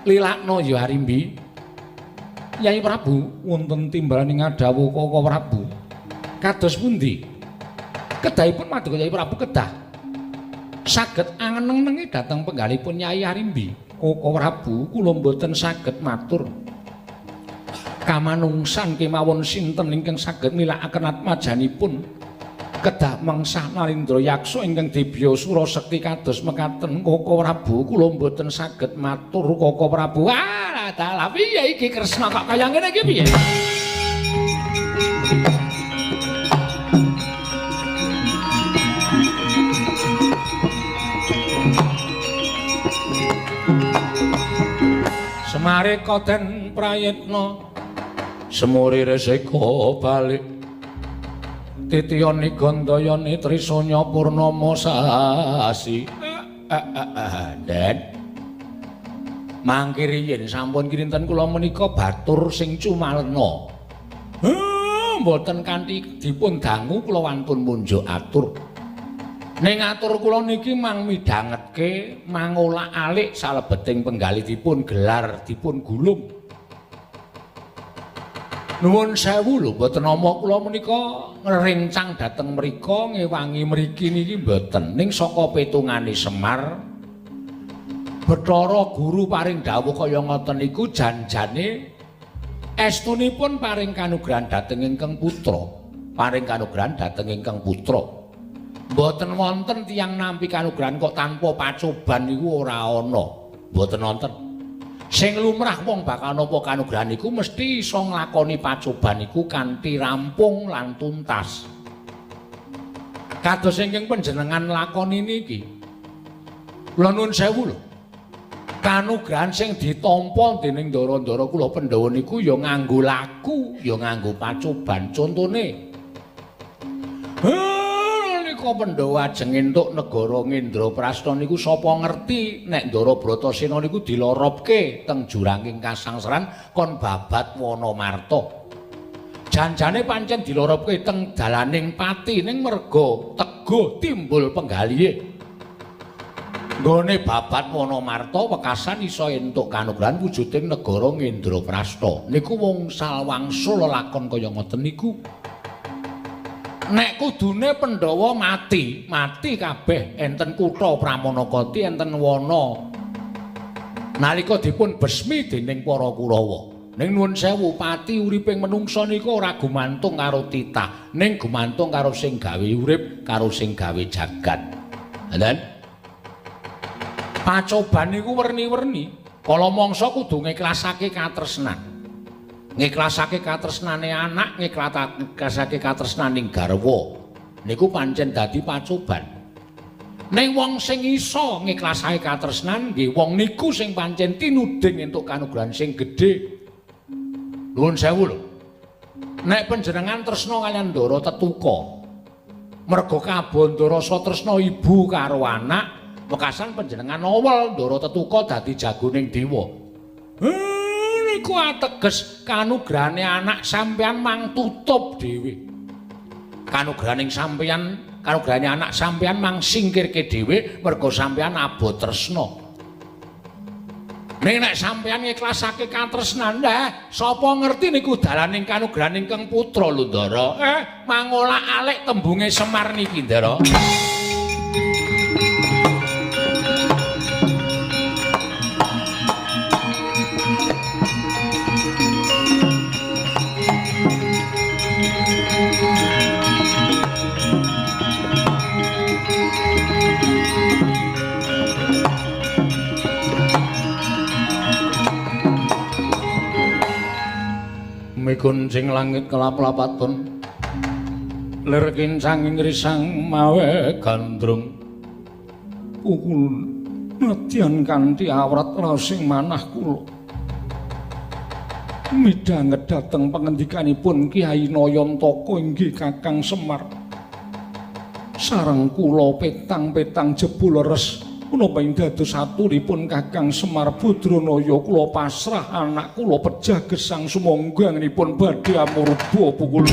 Lilakno ya Arimbi. Yai Prabu wonten timbalan ngadhawuh Koko Prabu. Kados pundi? Kedahipun Paduka Yai Prabu kedah saged angeneng-nengi dhateng penggalipun Yai Arimbi. Koko Prabu kula mboten saged matur. Kamanungsan kemawon sinten ingkang saged milakaken atmajanipun kedah mengsah Nalindra Yaksa ingkang dibya sura sekti kados mekaten. Koko Prabu kula mboten saged matur Koko Prabu. Ah, dalah piye iki Kresna kok kaya ngene iki piye? Semare koden prayitna semuri resika balik titiyani gandayani trisanya purnama sasi. Den mangke riyin sampun kinten kula menika batur sing cumalena. Mboten kanthi dipun dangu kula wantun munjuk atur. Ning atur kula niki mang midhangetke mangolak-alik salebeting penggalih dipun gelar dipun gulung. Nuwun sewu lho, mboten nama kula menika ngrencang dhateng mrika ngewangi mriki niki mboten. Ning saka petungane Semar Bathara Guru paring dawuh kaya ngoten niku janjane estunipun paring kanugrahan dhateng ingkang putra, paring kanugrahan dhateng ingkang putra. Mboten wonten tiyang nampi kanugrahan kok tanpa pacoban niku ora ana. Mboten wonten. Sing lumrah wong bakal nampa kanugrahan iku mesti iso nglakoni pacoban iku kanthi rampung lan tuntas. Kados ingkang panjenengan lakoni niki. Kula nuwun sewu lho. Kanugrahan sing ditampa dening ndara-ndara kula Pandhawa niku ya nganggo laku, ya nganggo pacoban. Contone, nalika Pandhawa ajeng entuk negara Ngendraprasta niku sapa ngerti nek Ndara Bratasena niku diloropke teng juranging kasangsaran kon babat Wanamarta. Janjane pancen diloropke teng dalaning pati ning merga teguh timbul penggalihe. Nggone babat Wanamarta wekasan iso entuk kanugrahan wujuding negara Ngendraprasta. Niku wong salwangsul lelakon kaya ngoten niku. Nek kudune Pandhawa mati, mati kabeh enten kutha Pramanakati enten wana. Nalika dipun besmi dening para Kurawa. Ning nuwun sewu pati uriping menungsa niku ora gumantung karo titah, ning gumantung karo sing gawe urip, karo sing gawe jagat. Ngoten? Pacoban niku werni-werni. Kala mangsa kudu ngiklasake katresnan. Ngiklasake katresnane anak, ngiklasake katresnaning garwa. Niku pancen dadi pacoban. Ning wong sing iso ngiklasake katresnan nggih wong niku sing pancen tinuding entuk kanugrahan sing gedhe. Nuwun sewu lho. Nek panjenengan tresna kaliyan Ndara Tetuka, merga kabandha rasa tresna ibu karo anak, wekasan panjenengan awel Ndara Tetuka dadi jagoning dewa. Niku ateges kanugrahane anak sampeyan mang tutup dhewe. Kanugrahaning sampeyan, kanugrahane anak sampeyan mang singkirke dhewe merga sampeyan abot tresna. Ning nek sampeyan ngiklasake katresnan, lah sapa ngerti niku dalaning kanugrahaning Kang Putra lho, Ndara. Mangolak-alik tembunge Semar niki, Ndara. Mikuncing langit kelap-lapatun lir kincanging risang mawe gandrung pukul nadyan kanthi awrat raosing manah kula midhanget dhateng pangendikanipun Kyai Nayantaka inggih Kakang Semar sareng kula petang-petang jebul leres menapa ing dados aturipun Kakang Semar Badranaya kula pasrah anak kula pejah gesang sumangga anggenipun badhe amurba pukul.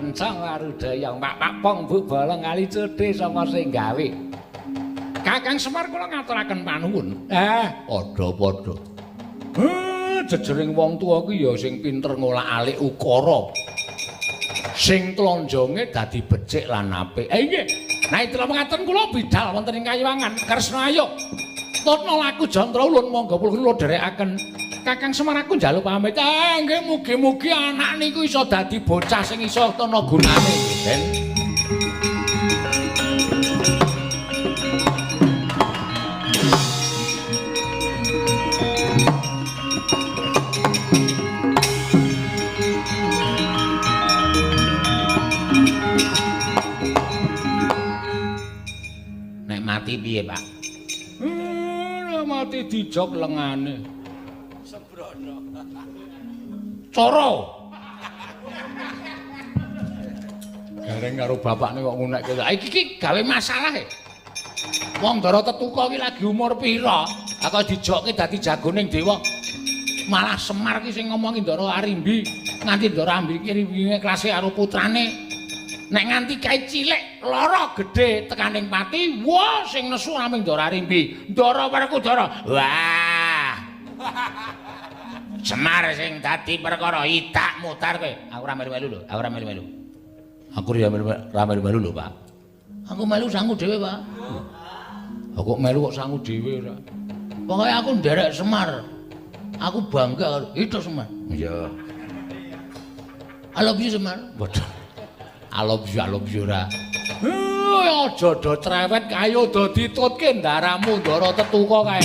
Kencang warudaya, Pak Pong Bu Bolong kali cethe sapa sing gawe. Kakang Semar kula ngaturaken panuwun. Padha-padha. Jejering wong tuwa ki ya sing pinter ngolak-alik ukara. Sing tlonjonge dadi becik lan apik. Nggih. Nek itra mengaten kula bidal wonten ing Kayiwangan Kresna ayo. Tutna laku jantra ulun monggo kula dherekaken. Kakang Semar aku njaluk pamit. Nggih mugi-mugi anak niku iso dadi bocah sing iso ana gunane, Den. Nek mati piye, Pak? Nek mati dijok lengane. Coro. Gareng karo bapakne kok ngunekke. Iki iki gawe masalah e. Wong Ndara Tetuka iki lagi umur pira? Kok dijokke dadi jagoning dewa. Malah Semar ki sing ngomongi Ndara Arimbi, nganti Ndara Arimbi iki ngeklase karo putrane. Nek nganti kae cilik lara gedhe tekaning pati, wah sing nesu namung Ndara Arimbi. Ndara Werkudara. Wah. Semar sing dadi perkara idak mutar kowe. Aku ora melu-melu lho, aku ora melu-melu. Aku ora melu-melu lho, Pak. Aku melu sangu dhewe, Pak. Aku melu kok sangu dhewe ora. Pokoke aku nderek Semar. Aku bangga karo itu Semar. Iya. I love you Semar. Waduh. I love you ora. Aja do cerewet kayo do ditutke ndaramu Ndara Tetuka kae.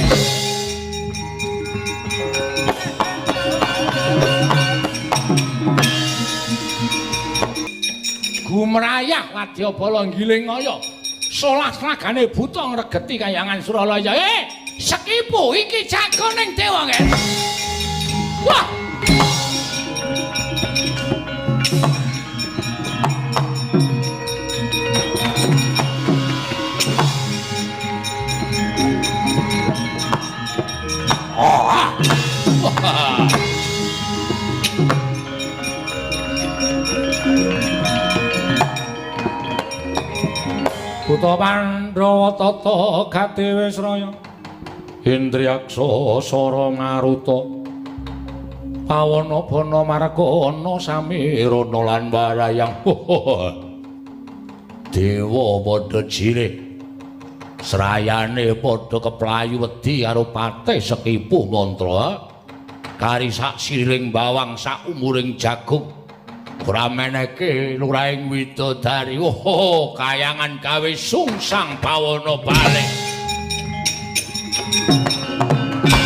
Gumrayah wadyabala nggiling kaya solah slagane buta ngregeti kayangan Suralaya. Sekipu iki jagoning dewa ngen. Wah. Wah. Buta Pandhawa tata gati Wisraya Indriyaksa sara ngaruta pawana bana margana samirana lan warayang. Dewa padha jirih srayane padha keplayu wedi karo patih Sekipu mantra kari sak siriling bawang sak umuring jagung ora meneke lurahing widodari. Oh, kayangan gawe sungsang bawana balik.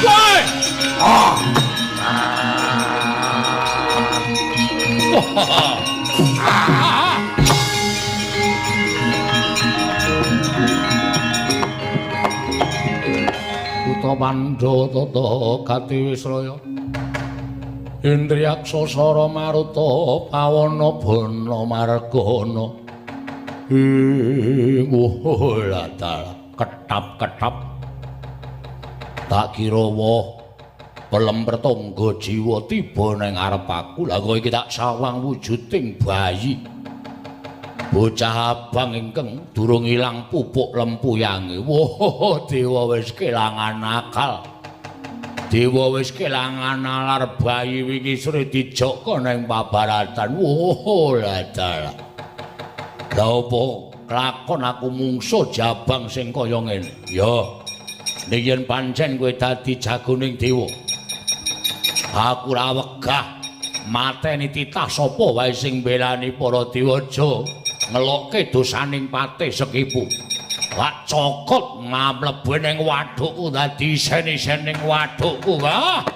Woi! Ah. Ah. Buta Pandhawa tata gati Wisraya Indriyaksa sara maruta pawana bana margana. Ketap-ketap tak kira woh pelem pertangga jiwa tiba ning ngarep aku. Lah kok iki tak sawang wujuding bayi bocah abang ingkang durung ilang pupuk lempuyange. Wah, dewa wis kelangan akal. Dewa wis kelangan nalar, bayi wingi sore dijoko ning pabaratan. Wah, lah dalah. Lah apa kelakon aku mungsuh jabang sing kaya ngene? Ya, nek yen pancen kowe dadi jagoning dewa, aku ora wegah mateni titah sapa wae sing mbelani para dewa aja ngelokke dosaning patih Sekipu. Wak cokot mlebu ning wadukku dadi isen-isen ning wadukku. Ah.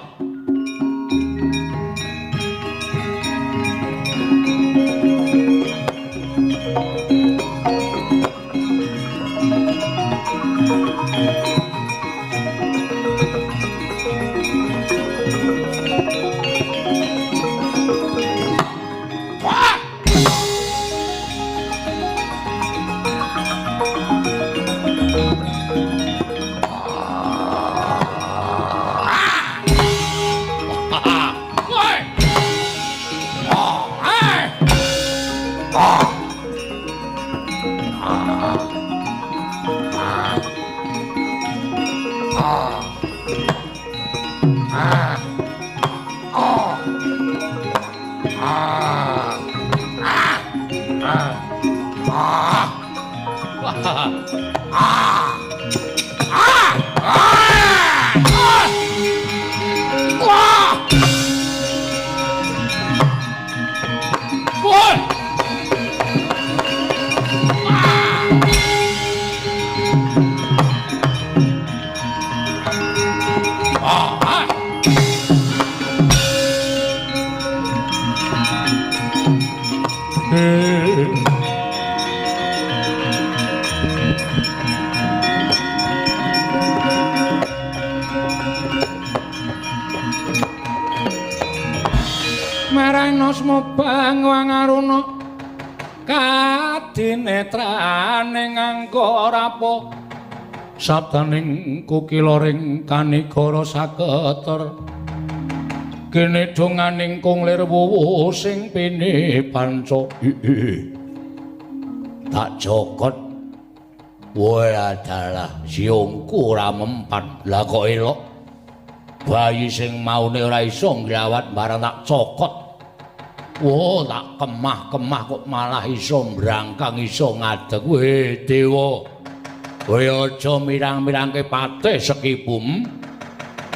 Ah! Marana smobang wangaruna kadinetrane nganggo rapo sabdaning kukilaring kanigara saketer kene donganing kung lir wuwu sing pene panca. Tak jokot woe adalah siungku ora mempan. Lah kok elok bayi sing maune ora iso ngrawat barang tak cokot. Wah, tak kemah-kemah kok malah iso mbrangkang iso ngadeg. Weh, dewa. Kowe aja mirang-mirangke patih sekipum.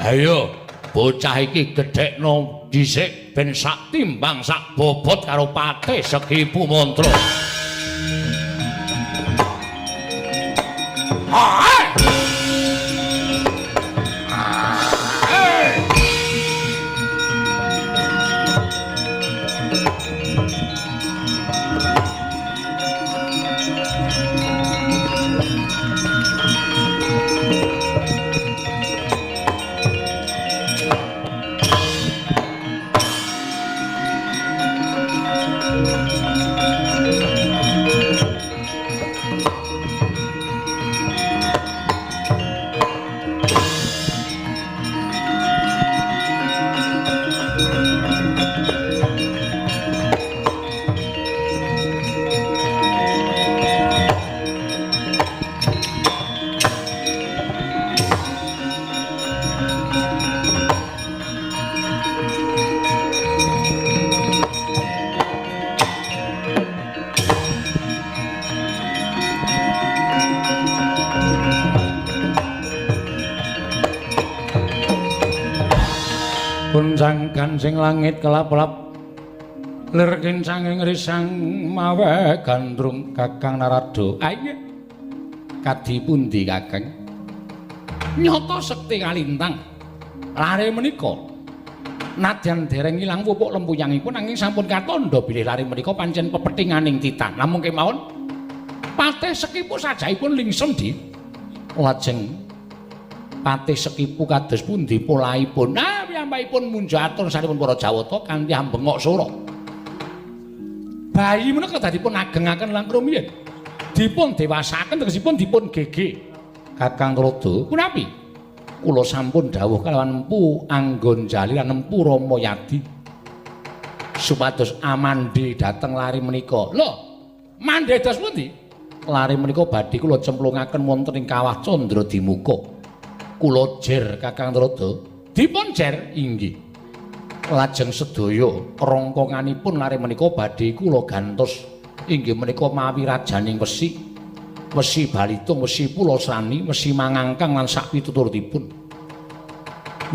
Ayo, bocah iki gedhekno dhisik ben sak timbang sak bobot karo patih sekipu mantra. Guncang gancing langit kelap-kelap lir kincanging risang mawe gandrung. Kakang Narada, ayo kadi pundi Kakang? Nyata sekti kalintang lare menika nadyan dereng ilang pupuk lempuyangipun nanging sampun katandha bilih lare menika pancen pepethinganing titan. Namung kemawon patih sekipu sajaipun lingsem di lajeng patih sekipu kados pundi polahipun? Nah, piyambakipun munja atur sanipun para Jawata kanthi ambengok sora. Bayi menika dipun agengaken langkung rumiyin. Dipun dewasakaken tegesipun dipun gege. Kakang Rada, punapi? Kula sampun dawuh kalawan Empu Anggonjali lan Empu Rama Yadi supados amandhi dhateng lari menika. Lho, mandhe dos pundi? Lari menika badhe kula cemplungaken wonten ing kawah Candra Dimuka. Kula jer Kakang Rada, dipun jer inggih. Lajeng sedaya rongkonganipun lare menika badhe kula gantos inggih menika mawi rajaning wesi, wesi balitung, wesi pulasrani, wesi mangangkang lan sak pituturutipun.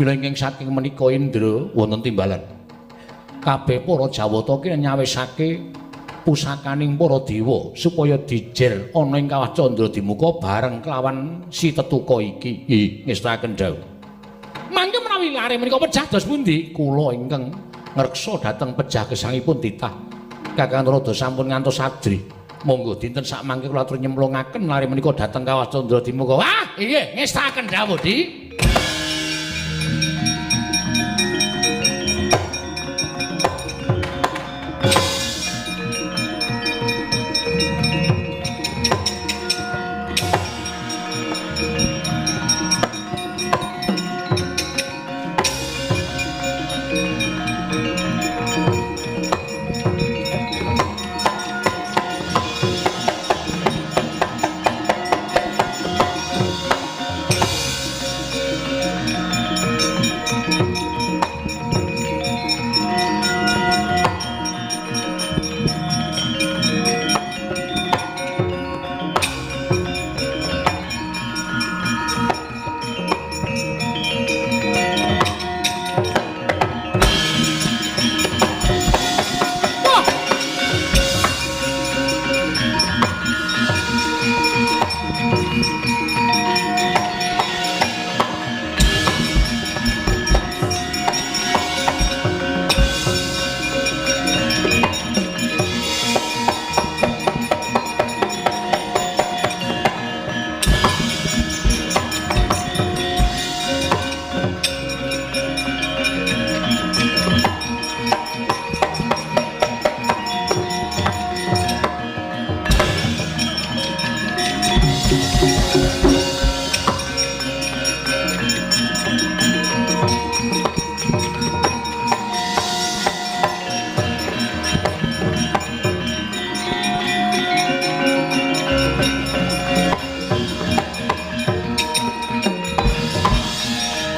Mila ingkang saking menika Indra wonten timbalan. Kabeh para Jawata ki nyawisake pusakaning para dewa supaya dijer ana ing kawah Candra Dimuka bareng kelawan si tetuka iki. Nggih, ngestakaken dawuh. Mangke menawi lare menika pejah dos pundi? Kula ingkang ngreksa dhateng pejah gesangipun titah. Kakang Rada sampun ngantos adri. Monggo dinten sak mangke kula atur nyemplungaken lare menika dhateng kawah Candra Dimuka. Wah, inggih, ngestakaken dawuh, Di.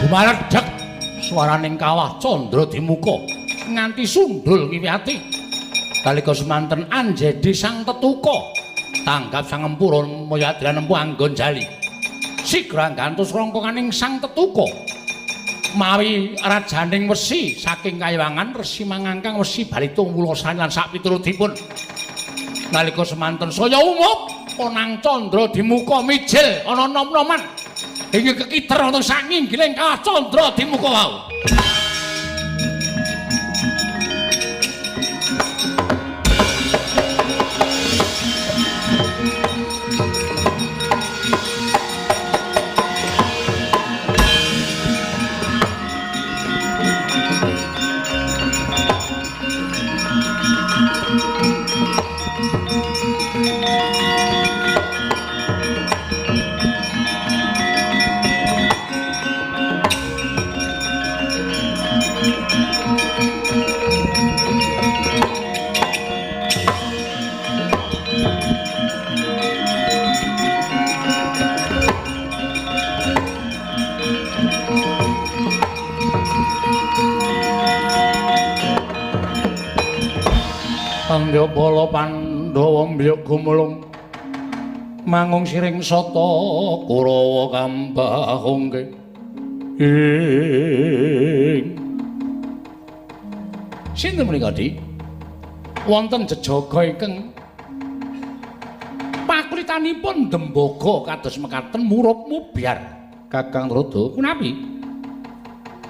Gumaledhek swaraning kawah Candra Dimuka nganti sundul ngiwati. Nalika semanten anjedi sang tetuka tanggap sang empura maya adran empu anggon jali. Sigra gantos rongkonganing sang tetuka. Mawi rajaning wesi saking kayiwangan resi mangangkang wesi balitung wulasane lan sapiturutipun. Nalika semanten saya umup onang Candra Dimuka mijil ana nom-noman hingga kekiter ana sanginggiling kawah Candra Dimuka wau. Pandya Pandhawa mbyuk gumulung mangung siring sata Kurawa kambahungke ing sinten menika Dik? Wonten jejaga ingkang pakulitanipun dembaga kados mekaten murup mubyar. Kakang Rada punapi?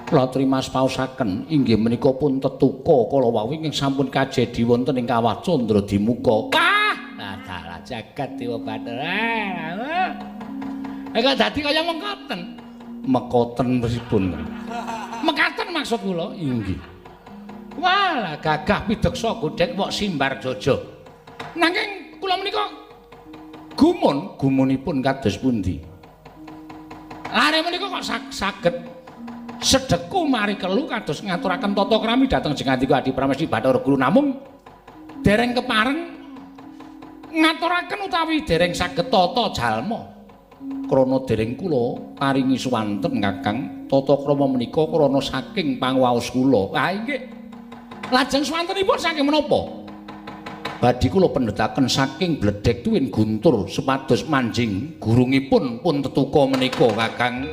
Kula trimas paosaken inggih menika pun tetuka kala wau ingkang sampun kajedi wonten ing kawah Candra Dimuka. Wah, dalah jagat Dewa Bathara. Kok dadi kaya mengkoten. Mekoten pripun? Mekaten maksud kula inggih. Wah, gagah pideksa godhek wok simbar jojo. Nanging kula menika gumun, gumunipun kados pundi? Lare menika kok saged sedeku mari kelu kados ngaturaken tata krami dhateng Jengandika Adi Pramesti Bathara Guru namung dereng kepareng ngaturaken utawi dereng saged tata jalma. Krana dereng kula paringi suwanten Kakang tata krama menika krana saking pangwaos kula. Ah inggih. Lajeng suwantenipun saking menapa? Badhe kula pendhetaken saking bledhek tuwin guntur supados manjing gurungipun pun tetuka menika Kakang.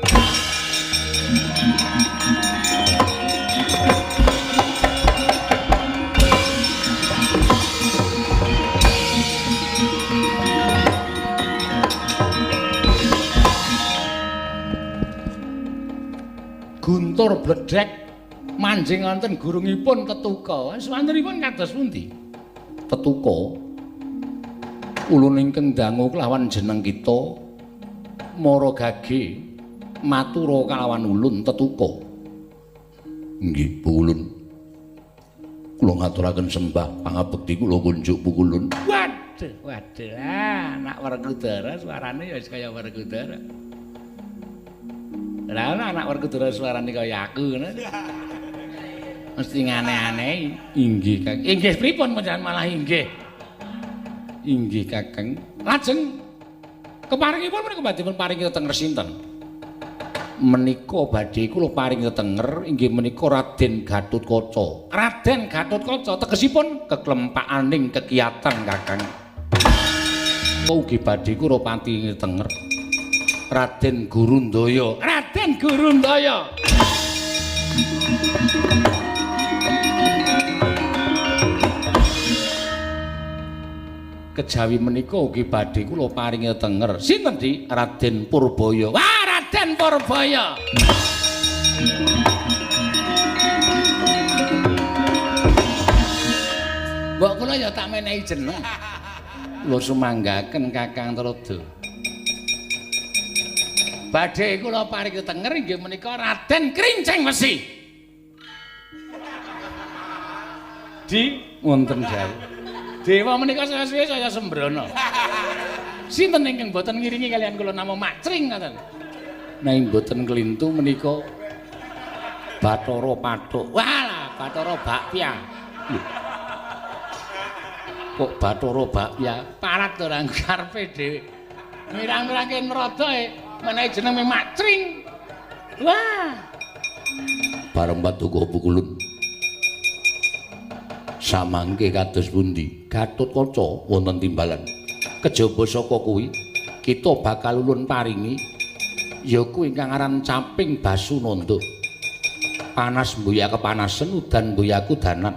Guntur bledhek manjing wonten gurungipun tetuka. Swantenipun kados pundi? Tetuka ulun ingkang dangu kelawan jeneng kita mara gage matura kalawan ulun tetuka. Nggih, Bu Ulun. Kula ngaturaken sembah pangabekti kula kunjuk Bu Ulun. Waduh, waduh, anak Werkudara suarane ya wis kaya Werkudara. Lah anak Werkudara suarane kaya aku ngono. Mesti ngane-aneh. Inggih, Kakang. Inggih pripun panjenengan malah inggih. Inggih, Kakang. Lajeng keparingipun menika badhe pun paringi tetenger sinten? Menika badhe kula paringi tetenger inggih menika Raden Gatotkaca. Raden Gatotkaca tegesipun keklempakaning kekiyatan, Kakang. Ugi badhe kula paringi tetenger Raden Gurundaya. Raden Gurundaya. Kejawi menika ugi badhe kula paringi tetenger sinten, Dik? Raden Purbaya. Wah, Raden Purbaya. Mbok kula ya tak menehi jeneng. Kula sumanggaken Kakang Trada. Badhe kula paringi tetenger inggih menika Raden Krincing Wesi. Di wonten jauh. Dewa menika saya saya sembrono. Sinten ingkang boten ngiringi kalian kula namung macring ngoten. Nek boten klintu menika Bathara Pathuk. Walah, Bathara Bakpia. Kok Bathara Bakpia? Parat ora karepe dhewe. Mirang-mirangke nrada e menehi jeneng macring. Wah. Bareng paduka pukulun. Samangke kados pundi? Gatotkaca wonten timbalan. Kejaba saka kuwi kita bakal ulun paringi ya kuwi ingkang aran Caping Basunanda. Panas mbuya kepanasen, udan mbuya kudanan.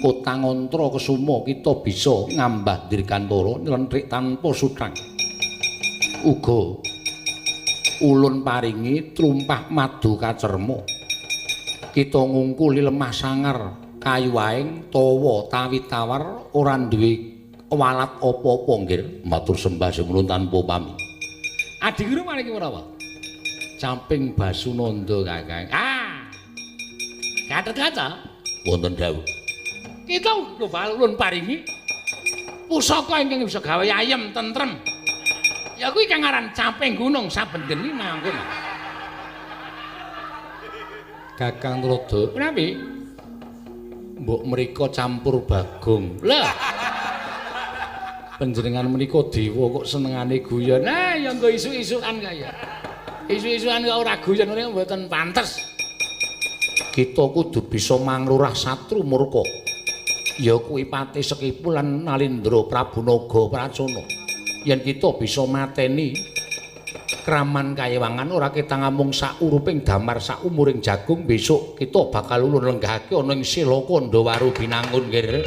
Kota Ngantra Kesuma kita bisa ngambah dirgantara nylentrik tanpa suthang. Uga ulun paringi trumpah madu kacerma. Kita ngungkuli lemah sangar kayu aeng tawa tawi tawar ora duwe walat apa-apa nggih. Matur sembah semono tanpa pami. Adi guru maring menapa? Caping Basunanda Kakang. Ah. Gatotkaca wonten dawuh. Kita ulun paringi pusaka ingkang bisa gawe ayem tentrem. Ya kuwi kang aran Caping Gunung saben geni mangkon. Kakang Tuladha, menawi mbok mriko campur bagong. Lah. Panjenengan menika dewa kok senengane guyon. Nah, ya nggo isuk-isukan kaya. Isuk-isukan kok ora guyon ngene mboten pantes. Kita kudu bisa mangrurah satru murka. Ya kuwi Patih Sekipu lan Nalindra Prabu Naga Pracona. Yen kita bisa mateni kraman kayewangan ora ketang amung sauruping damar saumuring jagung, besok kita bakal ulun lenggahake ana ing Silaka Ndawaru Binangun nggih.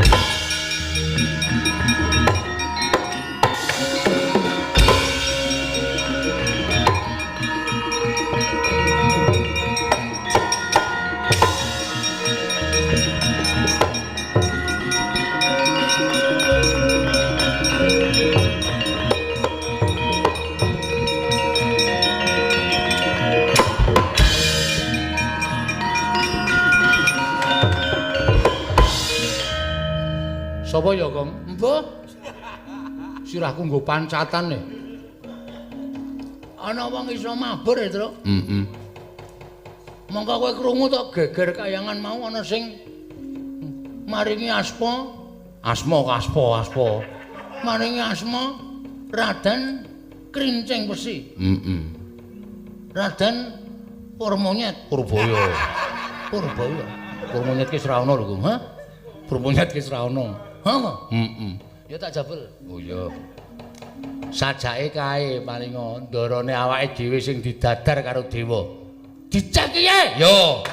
Sapa ya, Kong? Mbah. Sirahku nggo pancatan e. Ana wong iso mabur e, Truk. Heeh. Mongko kowe krungu to geger kayangan mau ana sing maringi asma, asma kaspa aspa. Maringi asma Raden Krincing Besi. Heeh. Raden Purmonyet Purbaya. Purbaya. Purmonyet ki ora ana lho, Kong. Ha? Purmonyet ki ora ana. Ha? Heeh. Ya tak jabel. Oh iya. Sajake kae palinga ndarane awake dhewe sing didadar karo dewa. Dicek piye? Yo.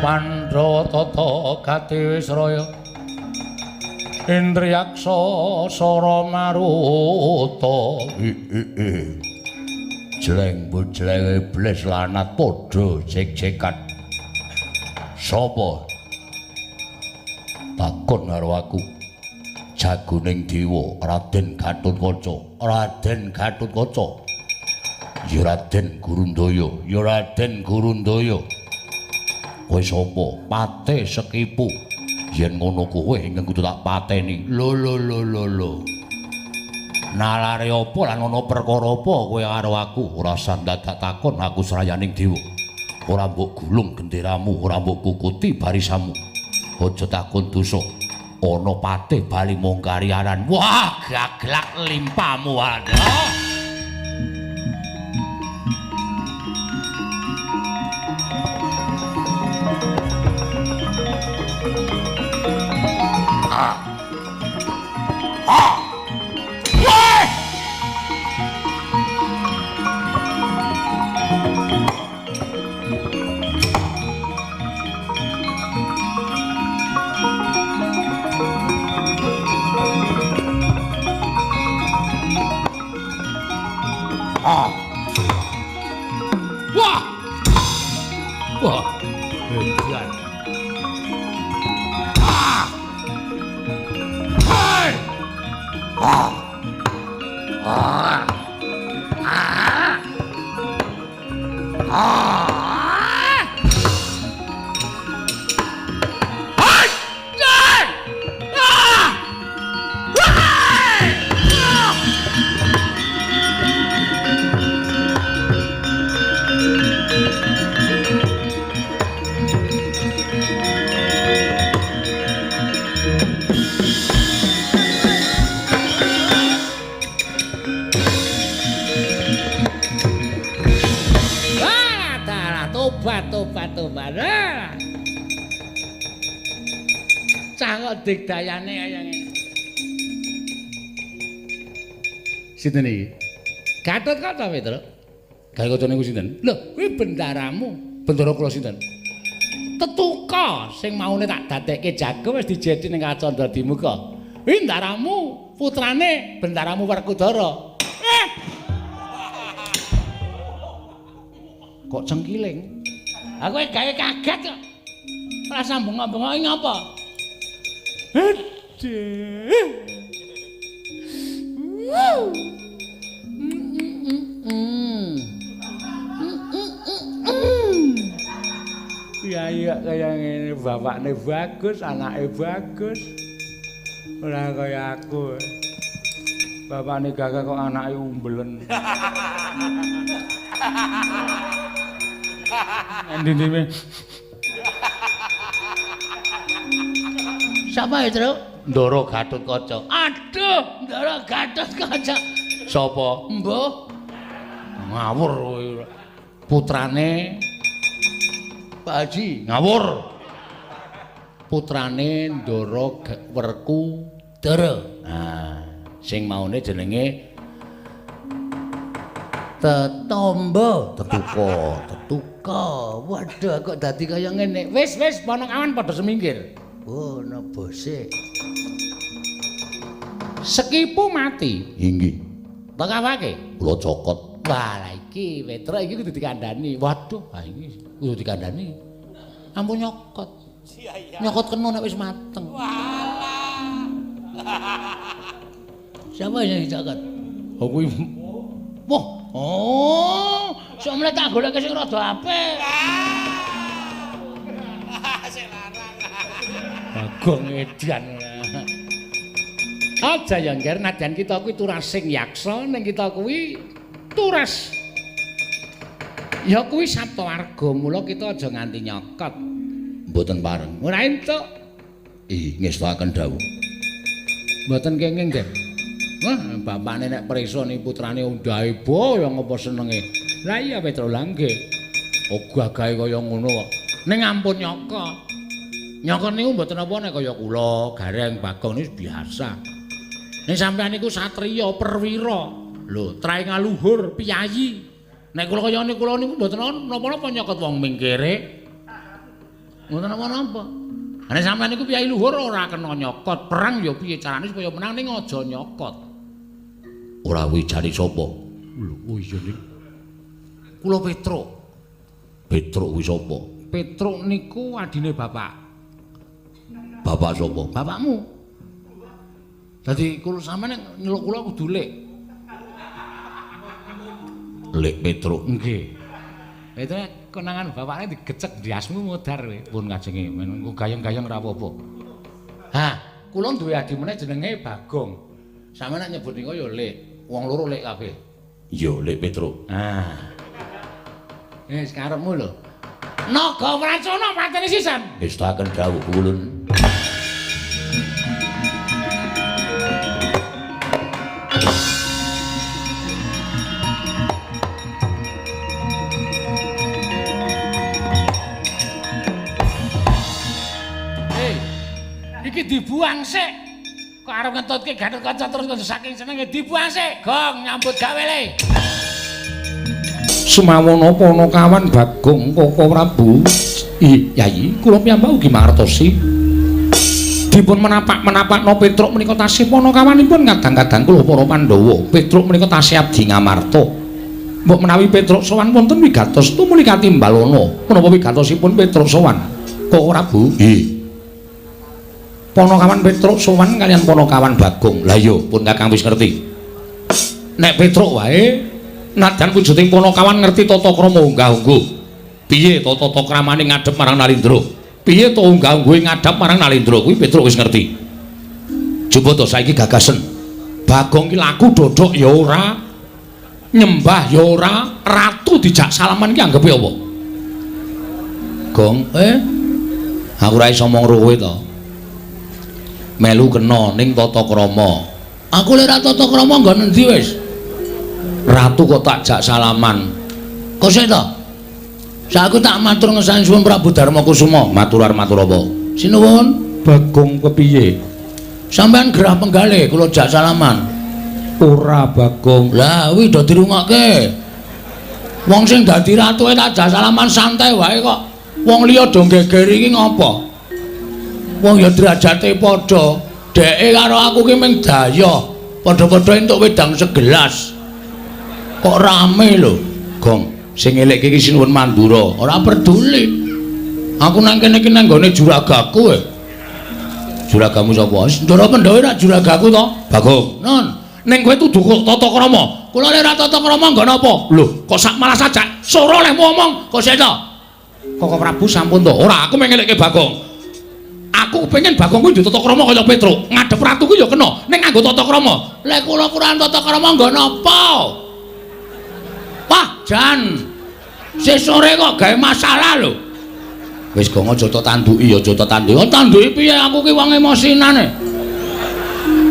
Pandhawa tata gati wisraya Indriyaksa sara maruta. Jleng bujleng iblis lanat padha jek-jekan. Sapa? Takon karo aku. Jagoning dewa Raden Gatotkaca. Raden Gatotkaca. Ya Raden Gurundaya, ya Raden Gurundaya. Kowe sapa? Patih Sekipu. Yen ngono kowe ingkang kudu tak pateni. Lho lho lho lho lho. Nalare apa lan ana perkara apa kowe karo aku? Ora usah dadak takon aku srayaning dewa. Ora mbok gulung genderamu, ora mbok kukuti barisamu. Aja takon dosa. Ana patih bali mung kariaran. Wah, gaglak limpamu ana. Wah! Wah, edan. Ah! Hei! Tobat tobat. Cah kok digdayane kaya ngene. Sinten iki? Gatotkaca, Petro. Gatotkaca niku sinten? Lho, kuwi bendaramu. Bendara kula sinten? Tetuka sing maune tak dadekke jago wis dijedi ning Kacandra Dimuka. Kuwi ndaramu, putrane bendaramu Werkudara. Kok cengkiling? Aku gawe kaget kok. Ora sambung bengok ngapa? Aduh. Ya iya kaya ngene, bapakne bagus, anake bagus. Ora kaya aku. Bapakne gagah kok anake umbelen. Endi-ndime. Sapa ya, Truk? Ndara Gatotkaca. Aduh, Ndara Gatotkaca. Sapa? Mbah. Ngawur kowe. Putrane Pak Haji, ngawur. Putrane Ndara Werkudara. Nah, sing maune jenenge Tetombo, Tetuka, Tetuka. Waduh, kok dadi kaya ngene. Wis, wis, ponokawan padha semingkir. Oh, ana bose. Sekipu mati. Inggih. Tekawake? Kula cokot. Wah, lah iki Petro iki kudu dikandhani. Waduh, ha iki kudu dikandhani. Ampun nyokot. Nyokot kena nek wis mateng. Walah. Siapa yang dicokot? Oh kuwi. Wah, oh, sok mleh tak goleke sing rada apik. Sing larang. Bagong edan. Aja ya ngger, nadyan kita kuwi turasing yaksa, ning kita kuwi turas. Ya kuwi saptawarga, mula kita aja nganti nyokot. Mboten pareng. Ora entuk. Ih, ngestokaken dawuh. Mboten kenging, Nggih. Wah, bapakne nek prisa ni putrane undahe bo ya ngapa senenge. Lah iya Petro, lah nggih. Oh gagahe kaya ngono kok. Ning ampun nyokot. Nyokot niku mboten apa nek kaya kula, Gareng, Bagong niku biasa. Ning sampeyan niku satriya perwira. Lho, trae ngaluhur piyayi. Nek kula kaya niku kula niku mboten napa-napa nyokot wong mingkire. Mboten napa-napa. Nek sampeyan niku piyayi luhur ora kena nyokot. Perang ya piye carane supaya menang ning aja nyokot. Ora kuwi jane sapa? Lho, oh iya ning. Kula Petro. Petro kuwi sapa? Petro niku adine bapak. Bapak sapa? Bapakmu. Dadi kula sampeyan nek nyeluk kula kudu Lek. Lek Petro. Nggih. Itu konangan bapakne digecek ndiasmu modar kowe. Pun kajenge men gayeng-gayeng ora apa-apa. Ha, kula duwe adi meneh jenenge Bagong. Sampeyan nek nyebut niku ya Lek. Wong loro Lek kabeh. Iya, Lek Petro. Ah. Wis karepmu lho. Naga Wracana pateni sisan. Ngestaken dawuh ulun. Hei, iki dibuang sik. Kok arep ngentutke Gatotkaca terus kok saking senenge dibuang sik. Gong nyambut gawe le. Sumawana Panakawan Bagong Koko Prabu. Ih, Yayi, kula piyambak ugi mangertosi. Dipun menapak-menapakno Petruk menika tasih panakawanipun kadang-kadang kula para Pandhawa. Petruk menika tasih abdi Ngamarta. Mbok menawi Petruk sowan wonten wigatos tumuli katimbalana. Menapa wigatosipun Petruk sowan Koko Prabu? Nggih. Ponokawan Petruk sowan kaliyan Ponokawan Bagong. Lah iya, pun Kakang wis ngerti. Nek Petruk wae nadyan wujuding Ponokawan ngerti tata krama unggah-ungguh. Piye tata kramane ngadhep marang Nalindra? Piye to unggah-ungguhe ngadhep marang Nalindra? Kuwi Petruk wis ngerti. Coba to saiki gagasen. Bagong ki laku dodok ya ora, nyembah ya ora, ratu dijak salaman ki anggepe apa? Gong, aku ora iso omong kowe to. Melu kena ning tata krama. Aku lek ora tata krama nggon endi wis? Ratu kok tak jak salaman. Kok sik to? Saku tak matur ngesani suwun Prabu Darma Kusuma. Matur matur apa? Sinuwun, Bagong kepiye? Sampeyan gerah penggalih kula jak salaman. Ora Bagong. Lah kuwi do dirungokke. Wong sing dadi ratuke tak jak salaman santai wae kok. Wong liya do geger iki ngopo? Wong ya derajate padha. Dheke karo aku ki mung dayoh. Padha-padha entuk wedang segelas. Kok rame lho, Gong. Sing elekke iki Sinuwun Mandura. Ora peduli. Aku nang kene iki nang nggone juragaku e. Juragamu sapa? Ndara Pandhawa ora juragaku to? Bagong. Non. Ning kowe tuduh kok tata krama. Kula lek ora tata krama nggon apa? Lho, kok sak malah sajak sora lehmu omong. Kok sik to? Koko Prabu sampun to. Ora, aku mengelekke Bagong. Aku pengen Bagong kuwi duwe tata krama kaya Petruk. Ngadhep ratu kuwi ya kena, ning nganggo tata krama. Lek kula kurang tata krama nggon apa? Wah, jan. Sesore kok gawe masalah lho. Wis gong aja tok tanduki, aja tok tanduki. Oh, tanduki piye aku ki wong emosinane.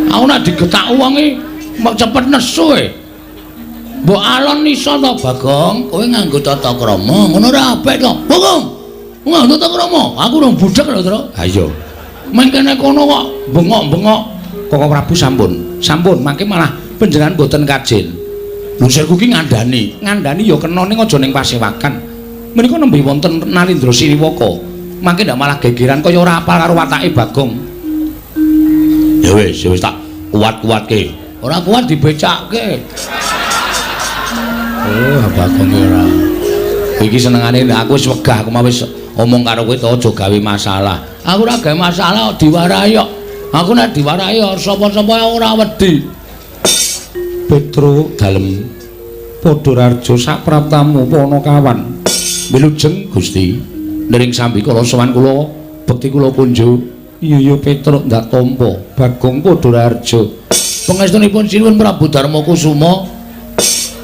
Aku nek digetak wong iki mbok cepet nesu e. Mbok alon iso to, Bagong? Kowe nganggo tata krama, ngono ora apik to. Bagong. Nganggo tata krama. Aku rong budhek lho, Tru. Ha iya. Mengkene kono kok bengok-bengok. Koko Prabu sampun. Sampun, mangke malah panjenengan mboten kajen. Lho sirku ki ngandani, ngandani ya kena ning aja ning pasewakan. Menika nembe wonten Nalindra Siriwaka. Mangke ndak malah gegeran kaya ora apal karo watake Bagong. Ya wis, ya wis tak kuat-kuatke. Ora kuat dibecakke. Oh, Bagong ora. Iki senengane aku wis wegah, aku mau wis omong karo kowe to aja gawe masalah. Aku ora gawe masalah diwarahi kok. Aku nek diwarahi sapa-sapa ora wedi. Petruk dalem Padhararja sapraptamu Panakawan. Wilujeng Gusti. Nering sambikala sowan kula bekti kula kunjuk. Iya ya Petruk ndak tampa. Bagong Padhararja. Pangestunipun Sinuwun Prabu Darma Kusuma.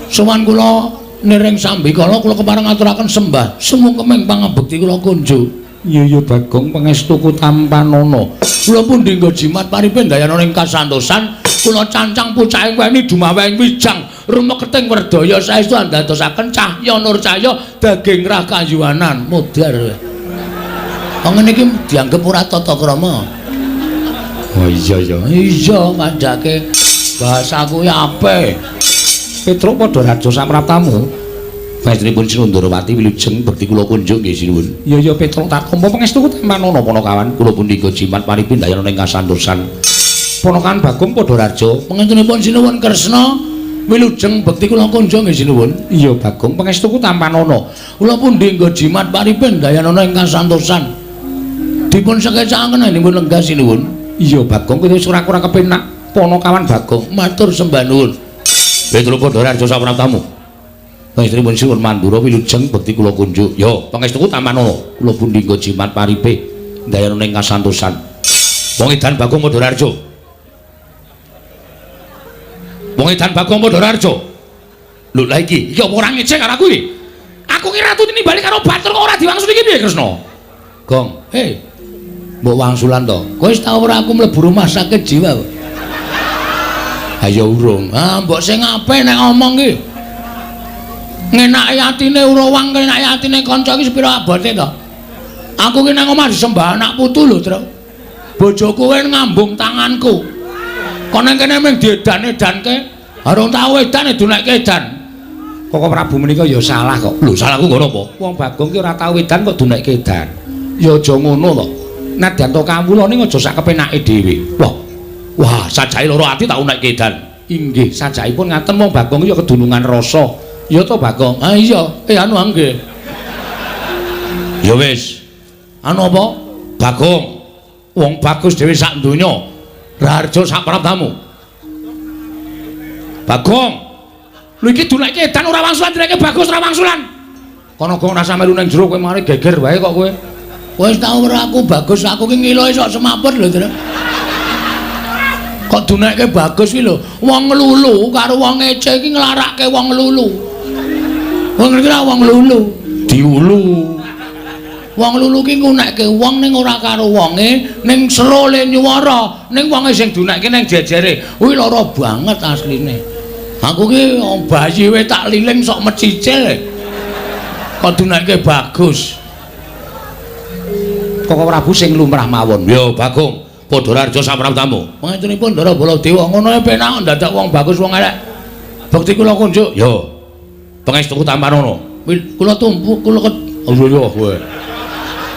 Sowan kula niring sambikala kula kepareng ngaturaken sembah sumungkeming pangabekti kula kunjuk. Iya ya Bagong pangestuku tampanana. Kula pundi nggo jimat paripe ndayana ing kasantosan. Kula cancang pucaking weni dumaweng wijang rumeketing werdaya saestu andadosaken cahya nur cahya daging rah kayuwanan modar. Wong ngene iki dianggep ora tata krama. Oh iya ya. Iya kandhake bahasaku ya apik. Petruk Padharaja sapraptamu. Panjenenganipun Sinundrawati wilujeng bekti kula kunjuk nggih sinuwun. Iya ya Petruk tak tampa pangestuku tampanana Panakawan. Kula pundi nggo jimat paripe ndayana ing kasantosan. Ponakan Bagong Padharaja, pangestunipun Sinuwun Kresna wilujeng bekti kula kunjung nggih sinuwun. Iya Bagong, pangestuku tampanana. Kula pundi nggo jimat paripe ndayana ing kasantosan. Dipun sekecakaken pun lenggah sinuwun. Iya Bagong, kowe wis ora kurang kepenak. Ponokawan Bagong, matur sembah nuwun. Petruk Padharaja sapraptamu. Pangestunipun Sinuwun Mandura wilujeng bekti kula kunjuk. Yo, pangestuku tampanana. Kula pundi nggo jimat paripe ndayana ing kasantosan. Wong edan Bagong Padharaja. Wong edan Bagong Padharaja. Lho lha iki, iki apa ora ngecek karo aku iki? Aku ki ratu tinimbali karo batur kok ora diwangsuli iki piye Kresna? Gong, hei. Mbok wangsulan to. Kowe wis tau ora aku mlebu rumah sakit jiwa kok? Ayo urung. Ah, mbok sing apik nek omong ki. Ngenaki atine urawang, ngenaki atine kanca iki sepira abote to? Aku ki nang omah disembah anak putu lho, Tru. Bojoku kowe ngambung tanganku. Kok nang kene mung diedan-edanke, arung tau edan dunekke edan. Koko Prabu menika ya salah kok. Lho, salahku nggo napa? Wong Bagong ki ora tau edan kok dunekke edan. Ya aja ngono to. Nadyan to kawula ning aja sak kepenake dhewe. Wah. Wah, sajake loro ati tak unekke edan. Inggih, sajakipun ngaten wong Bagong ya kedunungan rasa. Ya to Bagong? Ah iya, anu nggih. Ya wis. Anu apa? Bagong. Wong bagus dhewe sak donya. Raharja sak praptamu. Bagong. Lho iki dunekke edan ora wangsulan, duneke bagus ora wangsulan. Kono gong rasa melu ning jero kowe mari geger wae kok kowe. Wis tau ora aku bagus, aku ki ngiloe sok semaput lho, Tru. Kok dunekke bagus ki lho. Wong nglulu karo wong ngece iki nglarake wong nglulu. Wong ngerti ra wong nglulu? Diulu. Wong lulu ki ngunekke wong ning ora karo wonge, ning sero le nyuwara, ning wonge sing dunekke ning jejere. Kuwi lara banget asline. Aku ki bayi we tak liling sok mecicil. Kok dunekke bagus. Koko Prabu sing lumrah mawon. Yo Bagong, Padhararja sapraptamu. Pangestunipun Ndara Baladewa ngono e penak ndadak wong bagus wong elek. Bekti kula kunjuk. Yo. Pangestuku tampanono. Kula tumpu kula Oh iya kowe.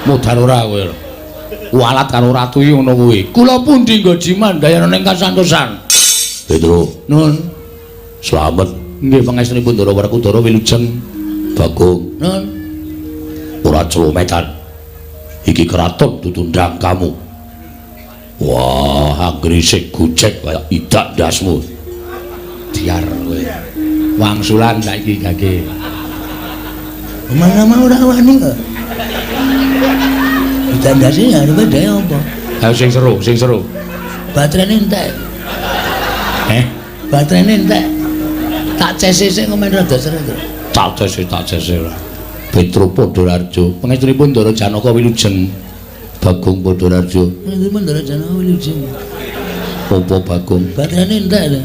Modal ora kowe. Kualat karo ratu iki ngono kuwi. Kula pundi nggo jimandayana ning kasantosan. Petro, Nun. Slamet. Nggih pangestunipun Ndara Werkudara wilujeng. Bagong. Nun. Ora celometan. Iki keraton ditundang kamu. Wah, anggere sing gojek kaya idak ndasmu. Diar kowe. Wangsulan saiki gage. Mana-mana ora wani kok. Idak ndase arepe dhewe apa? Ayo sing seru, sing seru. Baterainé entek. Eh? Baterainé entek. Tak cese sik komen rada seru to. Tak cese, tak cese ora. Petro Padhararja, pangestunipun Ndara Janaka wilujeng. Bagong Padhararja. Pangestunipun Ndara Janaka wilujeng. Apa Bagong? Baterainé entek to.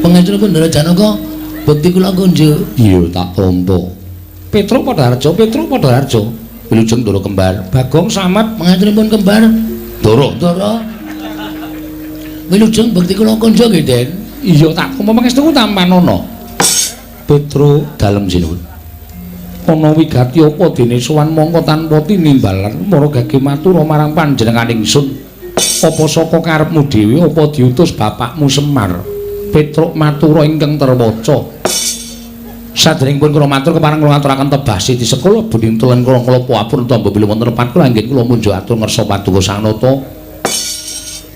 Pangestunipun Ndara Janaka bekti kula kunjuk. Iya, tak tampa. Petro Padhararja, Petro Padhararja. Wilujeng Ndara kembar. Bagong slamet. Pangestunipun kembar. Ndara. Ndara. Wilujeng bekti kula kunjuk nggih, Den. Iya, tak tampa pangestuku tampanono. Petro dalem sinuwun. Ana wigati apa dene sowan mongko tanpa tinimbalan mara gage matur marang panjenengan ingsun. Apa saka karepmu dhewe apa diutus bapakmu Semar? Petruk matura ingkang terwaca. Sadèrèngipun kula matur kepareng kula ngaturaken tebah siti sekolah bening tulen kula klapa apun tamba bilih wonten lepat kula anggen kula munjuk atur ngersa paduka Sang Nata.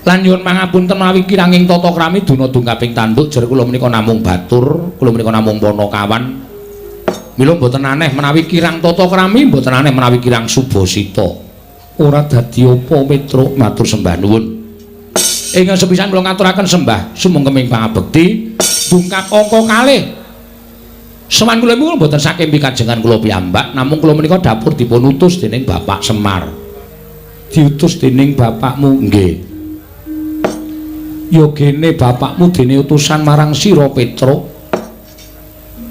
Lan nyuwun pangapunten mawi kiranging tata krami duna dungkaping tanduk jer kula menika namung batur, kula menika namung panakawan. Mila mboten aneh menawi kirang tata krami, mboten aneh menawi kirang subasita. Ora dadi apa Petruk matur sembah nuwun. Ingkang sepisan kula ngaturaken sembah sumengkeming pangabekti dungkap angka kalih. Sowan kula niku mboten saking pikajengan kula piyambak, namung kula menika dapur dipun utus dening Bapak Semar. Diutus dening bapakmu nggih. Ya gene bapakmu dene utusan marang sira Petruk.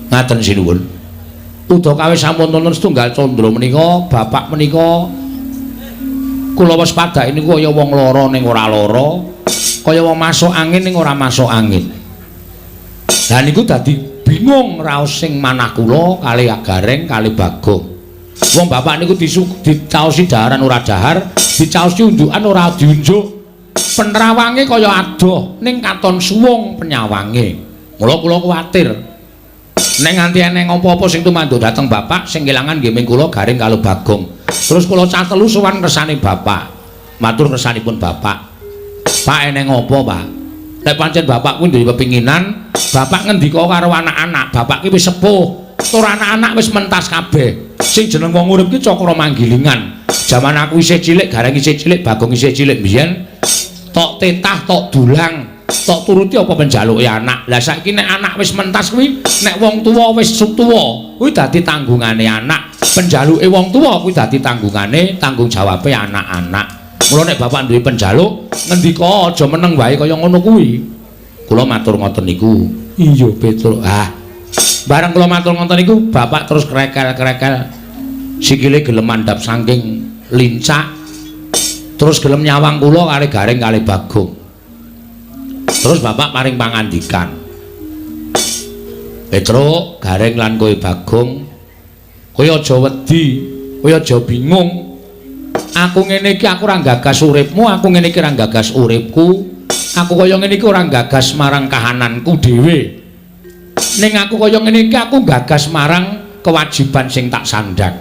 Ngaten sinuwun. Udakawis sampun wonten setunggal candra menika, bapak menika kula waspadake niku kaya wong lara ning ora lara, kaya wong masuk angin ning ora masuk angin. Lah niku dadi bingung raos sing manah kula kalih Gareng kalih Bagong. Wong bapak niku dicaosi daharan ora dahar, dicaosi unjukan ora diunjuk. Penerawange kaya adoh ning katon suwung penyawange. Mula kula kuwatir. Nek nganti eneng apa-apa sing tumanduk dhateng bapak sing kelangan nggih ming kula Gareng karo Bagong. Terus kula cah telu sowan kersane bapak. Matur kersanipun bapak. Pak eneng apa, Pak? Nek pancen bapak kuwi duwe pepinginan, bapak ngendika karo anak-anak, bapak ki wis sepuh. Tur anak-anak wis mentas kabeh. Sing jeneng wong urip ki cakra manggilingan. Jaman aku isih cilik, Gareng isih cilik, Bagong isih cilik mbiyen tok tetah, tok dulang, tok turuti apa penjaluke anak. Lah saiki nek anak wis mentas kuwi, nek wong tuwa wis tuwa, kuwi dadi tanggungane anak. Penjaluke wong tuwa kuwi dadi tanggungane, tanggung jawabe anak-anak. Mula nek bapak duwe penjaluk, ngendika aja meneng wae kaya ngono kuwi. Kula matur ngoten niku. Iya, Petruk. Ah. Bareng kula matur ngoten niku, bapak terus krekel-krekel. Sikile gelem mandhap saking lincak. Terus gelem nyawang kula kalih Gareng kalih Bagong. Terus bapak paring pangandikan. Petruk, Gareng lan kowe Bagong, kowe aja wedi, kowe aja bingung. Aku ngene iki aku ora gagas uripmu, aku ngene iki ora gagas uripku. Aku kaya ngene iki ora gagas marang kahananku dhewe. Ning aku kaya ngene iki aku gagas marang kewajiban sing tak sandhang.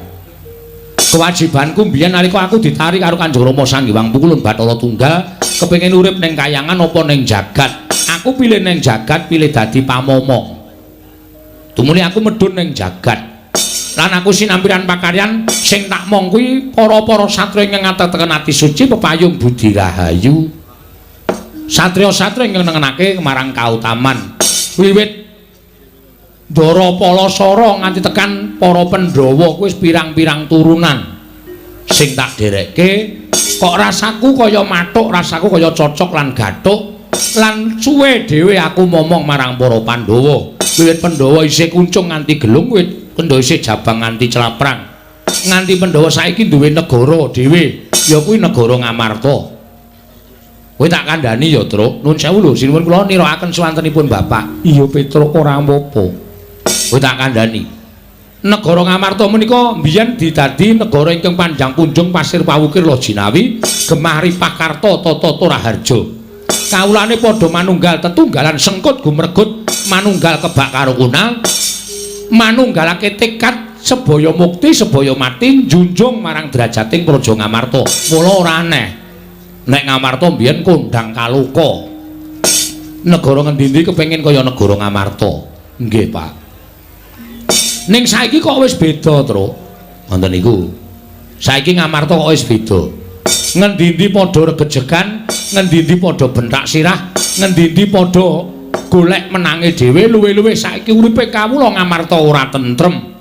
Kewajibanku mbiyen nalika aku ditarik karo Kanjeng Rama Sang Hyang Pukulun Bathara Tunggal, kepengin urip ning kayangan apa ning jagat. Aku pilih ning jagat, pilih dadi pamomong. Tumuli aku medhun ning jagat. Lan aku sinampiran pakaryan sing tak mong kuwi para-para satriya ingkang ngateteken ati suci pepayung budi rahayu. Satriya-satriya ingkang nengenake marang kautaman. Wiwit Ndara Palasara nganti tekan para Pandhawa kuwi wis pirang-pirang turunan. Sing tak derekke kok rasaku kaya mathuk, rasaku kaya cocok lan gathuk lan suwe dhewe aku momong marang para Pandhawa. Wiwit Pandhawa isih kuncung nganti gelung, wiwit Pandhawa isih jabang nganti claprang. Nganti Pandhawa saiki duwe negara dhewe, ya kuwi negara Ngamarta. Kowe tak kandhani ya, Truk. Nuwun sewu lho, sinuwun kula nirakaken swantenipun Bapak. Iya, Petruk, ora apa-apa. Kowe tak kandhani. Negara Ngamarta menika mbiyen didadi negara ingkang panjang punjung pasir pawukir Lojinawi, gemah ripah karta tata raharja. Kawulane padha manunggal tetunggalan sengkut gumregut manunggal kebak karukunan, manunggalake tekad sebaya mukti sebaya mati njunjung marang derajating Praja Ngamarta. Mula ora aneh nek Ngamarta mbiyen kondang kaloka. Negara ngendi-endi kepengin kaya negara Ngamarta. Nggih, Pak. Ning saiki kok wis beda, Truk. Ngoten niku. Saiki Ngamarta kok wis beda. Ngendi-endi padha regejegan, ngendi-endi padha bentak sirah, ngendi-endi padha golek menange dhewe, luwih-luwih saiki uripe kawula Ngamarta ora tentrem.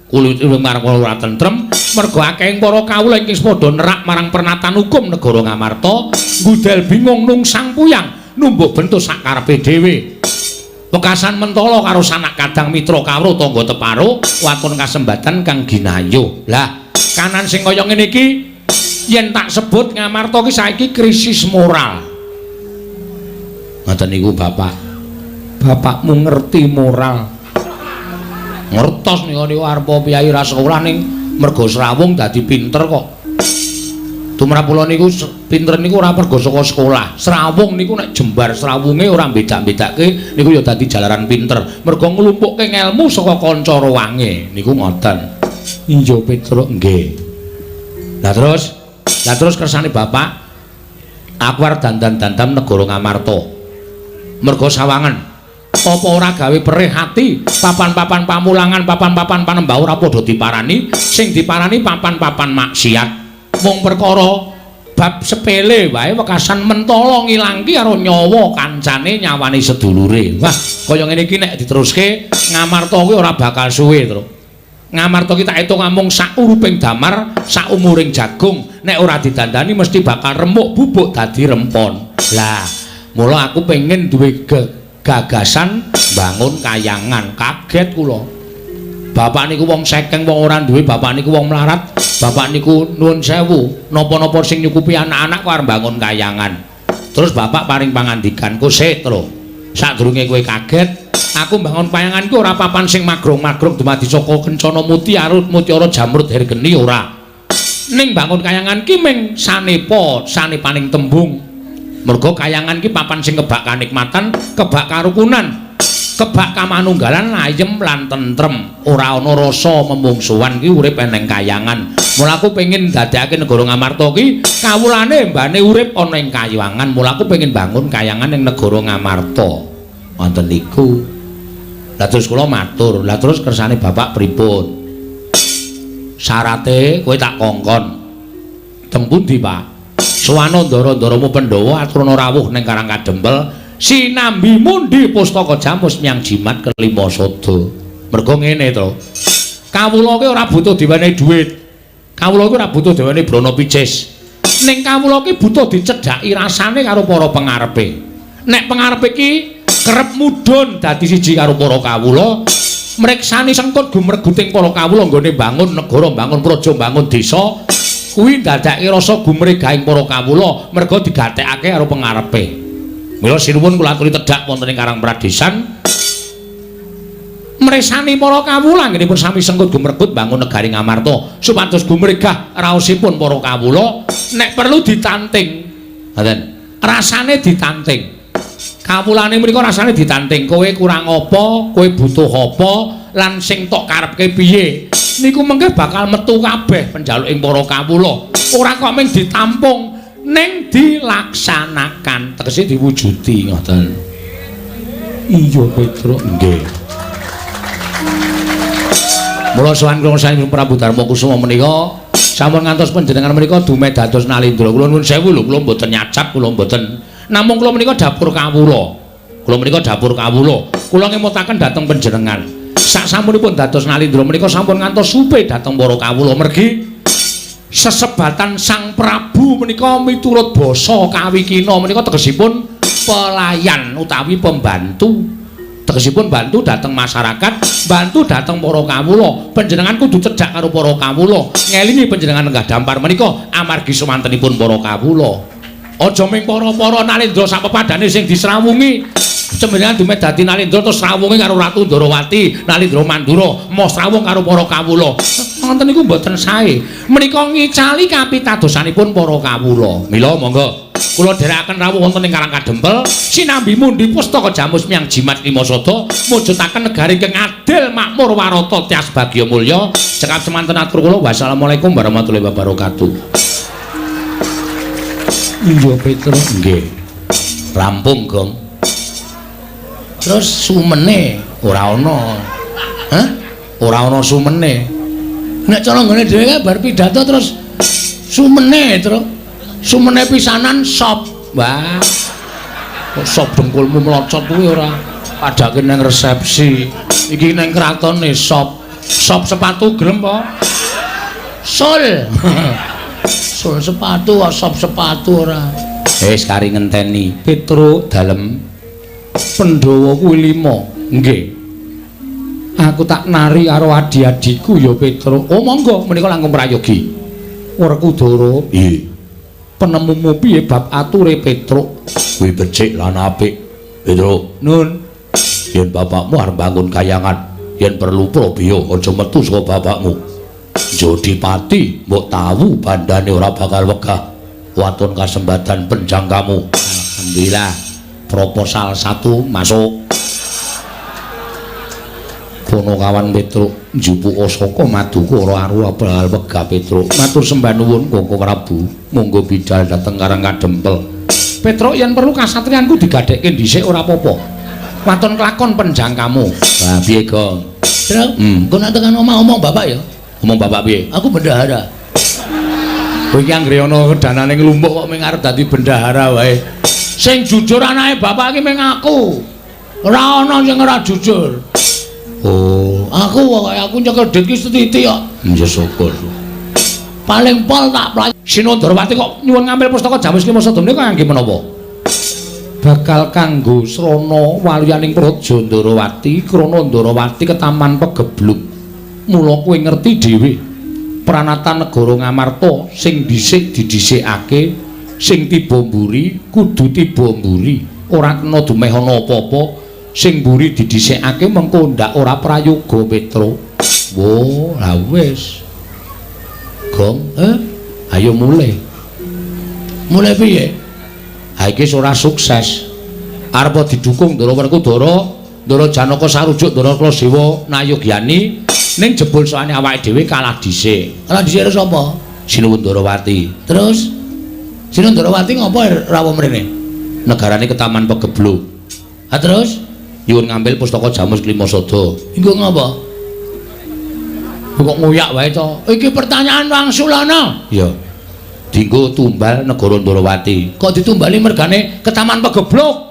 Kulit marang ora tentrem mergo akehing para kawula ingkang padha nerak marang pernatan hukum negara Ngamarta, ngudel bingung nungsang puyang, numbuk bentuk sak karepe dhewe. Wekasan mentala karo sanak kadang mitra kawruh tangga teparo waton kasembatan kang ginayuh. Lah, kanan sing kaya ngene iki yen tak sebut Ngamarta ki saiki krisis moral. Ngoten niku, Bapak. Bapakmu ngerti moral. Ngertos niku niku arep piyayi ra sekolah ning mergo srawung dadi pinter kok. Tumrap kula niku pinter niku ora mergo saka sekolah. Srawung niku nek jembar srawunge ora beda-bedake niku ya dadi jalaran pinter. Mergo nglumpukke ngelmu saka kanca ruwange niku ngoten. Iya, Petruk, nggih. Lah terus kersane Bapak aku arep dandan-dandan negara Ngamarta. Mergo sawangen apa ora gawe perih ati papan-papan pamulangan, papan-papan panembah ora padha diparani, sing diparani papan-papan maksiat. Mung perkara bab sepele wae wekasan mentala ngilangki karo nyawa kancane, nyawane sedulure. Wah, kaya ngene iki nek diteruske Ngamarta kuwi ora bakal suwe, Truk. Ngamarta ki tak etung amung sak uruping damar, sak umuring jagung, nek ora didandani mesti bakal remuk bubuk dadi rempon. Lah, mula aku pengen duwe gagasan bangun kayangan. Kaget kula. Bapak niku wong sekeng, wong ora duwe, bapak niku wong melarat, bapak niku nuwun sewu, napa-napa sing nyukupi anak-anak kok arep bangun kayangan. Terus bapak paring pangandikan, "Ku sik, Tru. Sadurunge kowe kaget, aku bangun kayangan ku ora papan sing magrong-magrong dumadi saka kencana mutiara, mutiara jamrud hergeni ora. Ning bangun kayangan ki ming sanepa, sanepaning tembung. Mergo kayangan ki papan sing kebak kanikmatan, kebak karukunan, kebak kamanunggalan, ayem lan tentrem, ora ana rasa memungsuhan ki urip eneng kayangan. Mula aku pengin dadekake negara Ngamarta ki kawulane mbane urip ana ing kayangan. Mula aku pengin bangun kayangan ing negara Ngamarta." Wonten niku. Lah terus kula matur, "Lah terus kersane Bapak pripun?" "Syarate kowe tak kongkon." "Teng pundi, Pak?" "Suwana ndara-ndaramu Pandhawa aturana rawuh ning Karang Kadempel sinambi mundi pustaka jamus nyang jimat kelima sada." Mergo ngene to. Kawula ki ora butuh diwenehi dhuwit. Kawula ki ora butuh diwenehi brana picis. Ning kawula ki butuh dicedhaki rasane karo para pengarepe. Nek pengarepe ki kerep mudhun dadi siji karo para kawula, mriksani sengkut gumreguting para kawula nggone bangun negara, bangun praja, bangun desa, kuwi ndadekake rasa gumregahing para kawula merga digatekake karo pengarepe. Mila sinuwun kula aturi tedhak wonten ing Karang Pradesan mresani para kawula anggenipun sami sengkut gumregut bangun negari Ngamarta supados gumregah raosipun para kawula, nek perlu ditanting. Ngoten. Rasane ditanting. Kawulane menika rasane ditanting. Kowe kurang apa, kowe butuh apa, lan sing tok karepke piye. Niku mengke bakal metu kabeh penjaluking para kawula. Ora kok mung ditampung, ning dilaksanakan, tegese diwujudi ngoten. Iya, Petruk, nggih. Mula sowan kula saking Prabu Darma Kusuma menika sampun ngantos panjenengan menika dumedados Nalindra. Kula nuwun sewu lho, kula mboten nyacap, kula mboten. Namung kula menika dapur kawula. Kula menika dapur kawula. Kula ngemutaken dhateng panjenengan. Sak sampunipun dados Nalindra menika sampun ngantos supe dhateng para kawula mergi sesebatan Sang Prabu menika miturut basa kawikina menika tegesipun pelayan utawi pembantu. Tegesipun bantu dhateng masyarakat, bantu dhateng para kawula. Panjenengan kudu cedhak karo para kawula. Ngelingi panjenengan lenggah dampar menika amargi sumantenipun para kawula. Aja ming para-para Nalindra sapepadane sing disrawungi. Panjenengan dumeh dadi Nalindra terus srawungi karo Ratu Ndorowati, Nalindra Mandura, moh srawung karo para kawula. Ngoten niku mboten sae. Menika ngicali kapitadosanipun para kawula. Mila monggo kula dherekaken rawuh wonten ing Karang Kadempel sinambi mundhi pustaka jamus miyang jimat lima sada mujudaken negari ingkang adil makmur warata tias bagya mulya. Cekap semanten atur kula, wassalamualaikum warahmatullahi wabarakatuh. Iya, Petruk, nggih. Rampung, Gong. Terus sumene ora ana. Hah? Ora ana sumene. Nek cara nggone dhewe kae bar pidato terus sumene, Truk. Sumene pisanan sop. Wah. Kok sop dengkulmu mlocot kuwi ora padake nang resepsi. Iki nang kratone sop. Sop sepatu gelem apa? Sul. Sul sepatu kok sop sepatu ora. Wis kari ngenteni Petruk dalem Pandhawa kuwi 5. Nggih. Aku tak nari karo adi-adiku ya Petruk. Oh monggo menika langkung prayogi. Werkudara. Nggih. Penemumu piye bab ature Petruk? Kuwi becik lan apik. Petruk, nun. Yen bapakmu arep bangun kayangan, yen perlu probya aja metu saka bapakmu. Jodipati mbok tawu bandane ora bakal wegah. Waton kasembadan penjangkamu. Alhamdulillah. Proposal 1 masuk. Ponokawan Petruk njupuka saka maduka ora aru bakal wegah Petruk. Matur sembah nuwun Koko Prabu. Monggo bidal dhateng Karang Kadempel. Petruk yen perlu kasatriyanku digadhekke dhisik ora apa-apa. Waton kelakon penjangkamu. Lah piye, Gong? Truk, engko nek tekan omah omong bapak ya. Omong bapak piye? Aku bendahara. Kowe iki anggere ana danane nglumpuk kok mung arep dadi bendahara wae. Sing jujur anake bapak iki mung aku. Ora ana sing ora jujur. Oh, aku pokoke aku nyekel dit ki sethithik kok. Ya syukur. Paling pol tak playu. Sinundrawati kok nyuwun ngambil pustaka Jamus Lima Sada menika kangge menapa? Bakal kanggo srana waluyaning Praja Ndarawati, krana Ndarawati ketaman pegebluk. Mula kowe ngerti dhewe pranatan negara Ngamarta sing dhisik didhisikake, sing tiba mburi kudu tiba mburi, ora kena dumeh ana apa-apa. Sing mburi didhisikake mengko ndak ora prayoga Petruk. Wo, lah wis. Gong, ayo mulih. Mulih piye? Ha iki ora sukses. Arep didukung Ndara Werkudara, Ndara Janaka sarujuk Ndara Klasewa Nayogyani, ning jebul soane awake dhewe kalah dhisik. Kalah dhisik karo sapa? Sinuwun Ndarawati. Terus Sinuwun Ndarawati ngopo rawuh mrene? Negarane ketaman pegebluk. Ha terus nyuwun ngambil pustaka Jamus Klima Sada. Engko ngopo? Kok ngoyak wae to? Iki pertanyaan wangsulana. Iya. Dinggo tumbal negara Ndarawati. Kok ditumbali mergane ketaman pegebluk?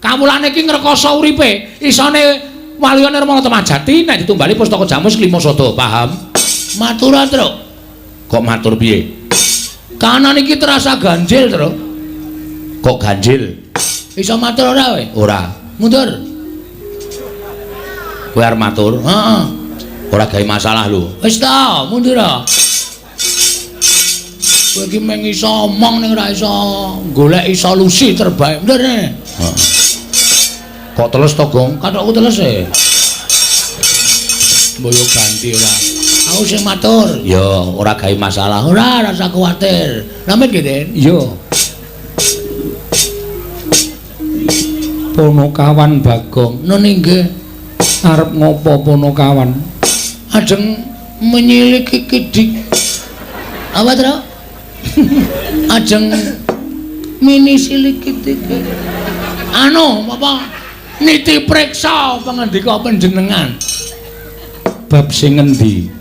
Kawulane iki ngrekoso uripe. Isone Waluya Nirmala Temajati nek ditumbali pustaka Jamus Klima Sada, paham? Matur, Truk. Kok matur piye? Kanan iki terasa ganjil, Truk. Kok ganjil? Iso matur ora kowe? Ora. Mundur. Kowe arep matur? Heeh. Ora gawe masalah lho. Wis ta, mundur. Kowe iki mung iso omong ning ora iso goleki solusi terbaik. Mundur. Heeh. Kok teles to, Gong? Kathokku teles e. Mbok yo ganti ora. Aku sing matur. Ya, ora gawe masalah. Ora, rasa kuwatir. Namit nggih, Den? Iya. Ponokawan Bagong, nun inggih. Arep ngopo Ponokawan? Ajeng Menyiliki kidik. Apa, Tru? Ajeng mini silikiti. Anu, apa? Niti preksa pangandika panjenengan. Bab sing ngendi?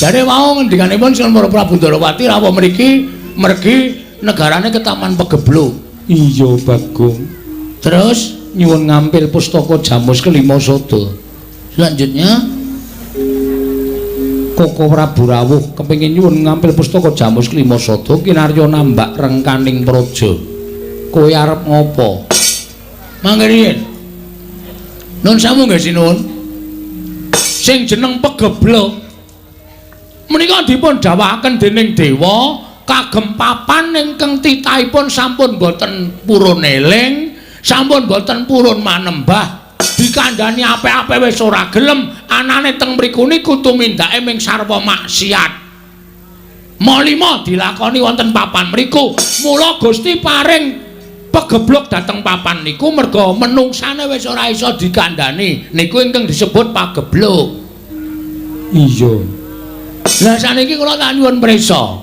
Jare wau ngendikanipun Sinuwun Prabu Ndarawati rawuh mriki mergi negarane ketaman Pegebluk. Iya, Bagong. Terus nyuwun ngampil pustaka Jamus kelima sada. Selanjutnya Koko Prabu rawuh kepengin nyuwun ngampil pustaka Jamus kelima sada kinarya nambak rengkaning praja. Kowe arep ngopo? Mangke riyin. Nun sewu nggih sinuwun. Sing jeneng Pegebluk menika dipun dawuhaken dening dewa kagem papan ingkang titahipun sampun boten purun eling, sampun boten purun manembah, dikandhani apik-apik wis ora gelem, anane teng mriku niku tumindake ming sarwa maksiat. Malima dilakoni wonten papan mriku. Mula Gusti paring pegebluk dhateng papan niku merga menungsane wis ora iso dikandhani. Niku ingkang disebut pagebluk. Iya. Lah saniki kula tak nyuwun prisa.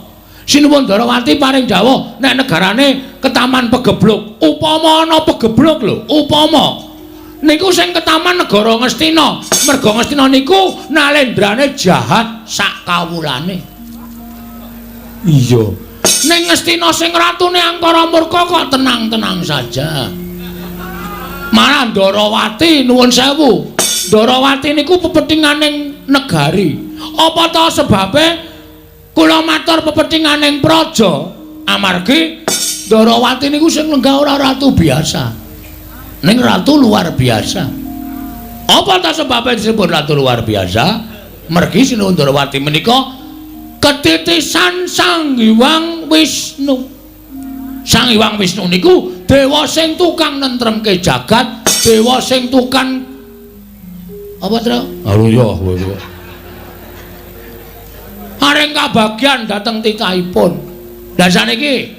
Sinuwun Ndarawati paring dawuh nek negarane ketaman pegebluk. Upama ana pegebluk lho, upama niku sing ketaman negara Ngastina. Merga Ngastina niku nalendrane jahat sak kawulane. Iya. Ning Ngastina sing ratune angkara murka kok tenang-tenang saja. Malah Ndarawati nuwun sewu. Ndarawati niku pepethinganing negari. Apa ta sebabe kula matur pepethinganing praja? Amargi Ndarawati niku sing lenggah ora ratu biasa. Ning ratu luar biasa. Apa ta sebabe disebut ratu luar biasa? Mergi Sinuwun Ndarawati menika ketitisan Sang Hyang Wisnu. Sang Hyang Wisnu niku dewa sing tukang nentremke jagat, dewa sing tukang apa, Tru? Halo ya kowe. Paring kabagyan dhateng titahipun. Lah saniki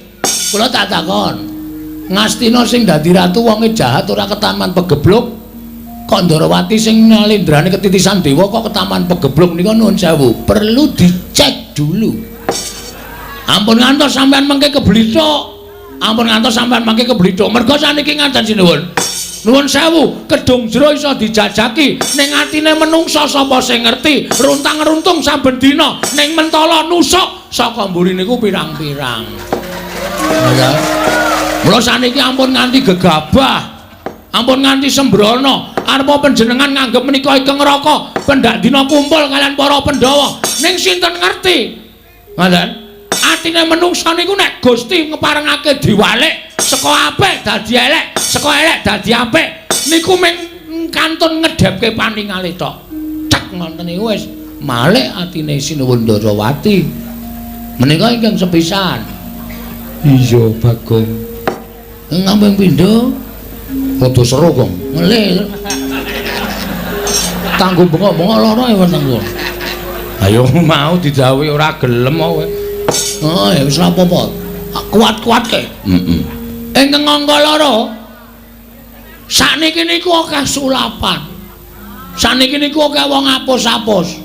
kula tak takon. Ngastina sing dadi ratu wonge jahat ora ketaman pegebluk, kok Ndarawati sing nalendrane ketitisan dewa kok ketaman pegebluk nika nuwun sewu, perlu dicek dulu. Ampun ngantos sampean mengke keblithuk. Ampun ngantos sampean mengke keblithuk. Merga saniki ngaten sinuwun. Nuwun sewu, kedung jero iso dijajaki, ning atine menungsa sapa sing ngerti, runtang-runtung saben dina ning mentala nusuk saka mburi niku pirang-pirang. Ya. Mula saniki ampun nganti gegabah, ampun nganti sembrono. Arepa panjenengan nganggep menika ingkang neraka, pendak dina kumpul kalian para Pandhawa. Ning sinten ngerti? Ngoten. Atine menungsa niku nek Gusti ngeparengake diwalik saka apik dadi elek, saka elek dadi apik, niku ming kantun ngedhepke paningale tok. Cek ngoten niku wis malik atine Sinuwun Ndarawati. Menika ingkang sepisan. Iya, Bagong. Ngambung pindho rada seru, Gong. Ngelih. Tanggung bengok-bengok lara ya wetengku. Ayo mau didhawuhi ora gelem kowe. Oh, ya wis ora apa-apa. Kuat-kuatke. Heeh. Ingkang angka loro. Sakniki niku akeh sulapan. Sakniki niku akeh wong apus-apus.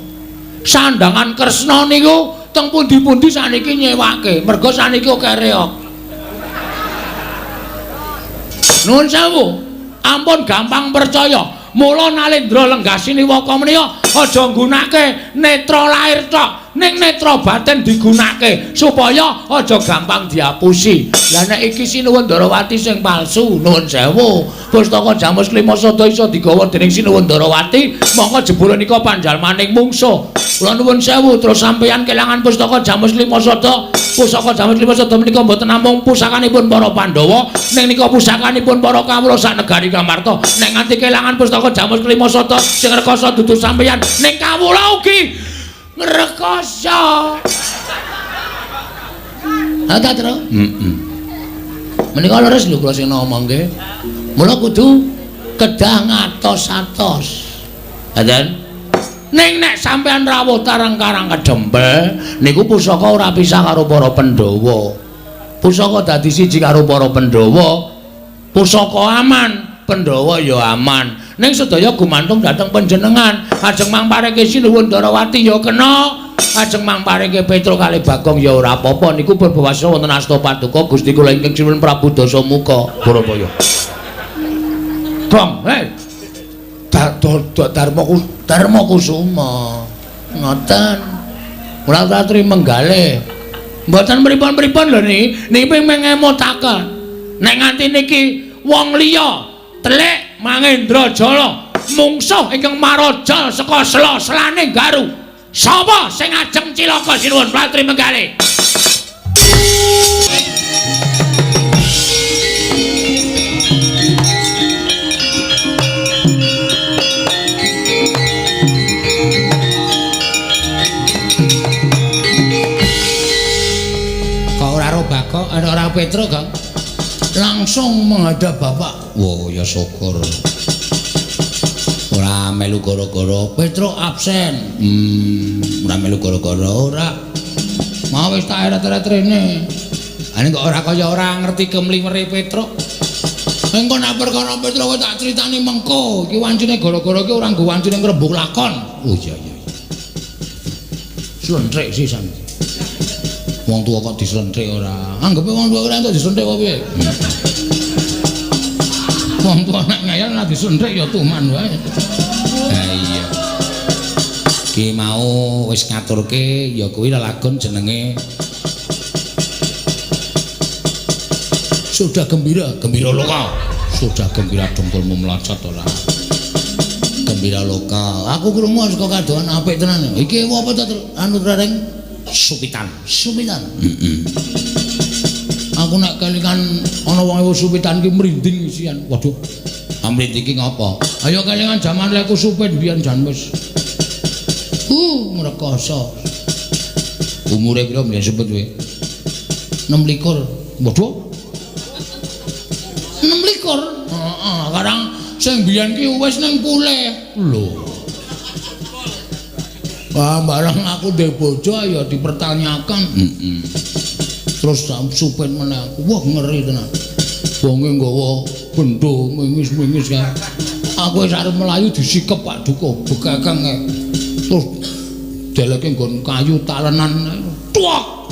Sandangan Kresna niku teng pundi-pundi sakniki nyewake. Merga sakniki akeh reog. Nuwun sewu. Ampun gampang percaya. Mula Nalendra lenggah siniwaka menika aja nggunake netra lahir tok, ning netra batin digunake supaya aja gampang diapusi. Lah nek iki Sinuwun Ndarawati sing palsu, nuwun sewu. Pustaka Jamus Klima Sada iso digawa dening Sinuwun Ndarawati, mongko jebule nika panjalmaning mungsuh. Kula nuwun sewu, terus sampeyan kelangan pustaka Jamus Klima Sada. Pusaka Jamus Klima Sada menika mboten namung pusakanipun para Pandhawa, ning nika pusakanipun para kawula sak negari Ngamarta. Nek nganti kelangan pustaka Jamus Klima Sada sing rekoso dudu sampeyan, ning kawula ugi ngrekoso. Ha ta, Tru? Heeh. Menika leres lho kula sing ngomongke. Mula kudu kedah ngatos-atos. Ngaten. Ning nek sampeyan rawuh tarang Karang Kedempel niku pusaka ora pisah karo para Pandhawa. Pusaka dadi siji karo para Pandhawa. Pusaka aman, Pandhawa ya aman. Ning sedaya gumantung dhateng panjenengan. Ajeng mangpareke Sinuwun Ndarawati ya kena. Ajeng mangparingke Petro kali Bagong ya ora apa-apa niku berbawasa wonten asta paduka Gusti kula ingkang sinuwun Prabu Dasamuka Barabaya. Gong, hei. Darma Kusuma. Ngoten. Ora tratri menggale. Mboten pripun-pripun lho niki, niki mengemutaken. Nek nganti niki wong liya telik Mangendra Jala mungsuh ingkang maraja saka sela-selane Garu. Sapa sing ajeng cilaka sinuwun Pratri Menggale? Kok ora ro Bagong, ora Petro, Kang? Langsung menghadap bapak. Wah, ya syukur. Ora melu gara-gara Petro absen. Ora melu gara-gara ora. Mau wis tak eret-eret rene. Ane kok ora kaya ora ngerti kemliwere Petro. Engko nek perkara Petro kowe tak critani mengko. Iki wancine gara-gara iki ora nggo wancine ngrembug lakon. Oh iya iya. Slentrik sisan. Wong tuwa kok dislentrik ora. Anggepe wong tuwa ora entuk dislentrik apa piye? Wong tuwa nek ngeyel nek dislentrik ya tuman wae. Ha iya. Ki mau wis ngaturke ya kuwi lelagon jenenge Sudah Gembira, Gembira Loka. Sudah gembira dengkulmu melocot ora. Gembira Loka. Aku krungu saka kadohan apik tenan. Iki apa to anu reng? Supitan, supitan. Heeh. Aku nek kelingan ana wong ewu supitan ki mrinding isian. Waduh. Mrinding ki ngopo? Ayo kelingan jaman leku supit biyen jan wis. Ngrekoso. Umure pira mbiyen supit kowe? 26. Waduh. 26. Heeh, karang sing biyen ki wis ning pulih. Lho. Wah, barang aku ndek bojo ya dipertanyakan. Heeh. Terus supit meneh aku. Wah, ngeri tenan. Wonge nggawa bendo mingis-mingis kae. Aku wis arep mlayu disikep Pak Duko bekekeng kae. Terus deleke nggon kayu talenan. Tuak.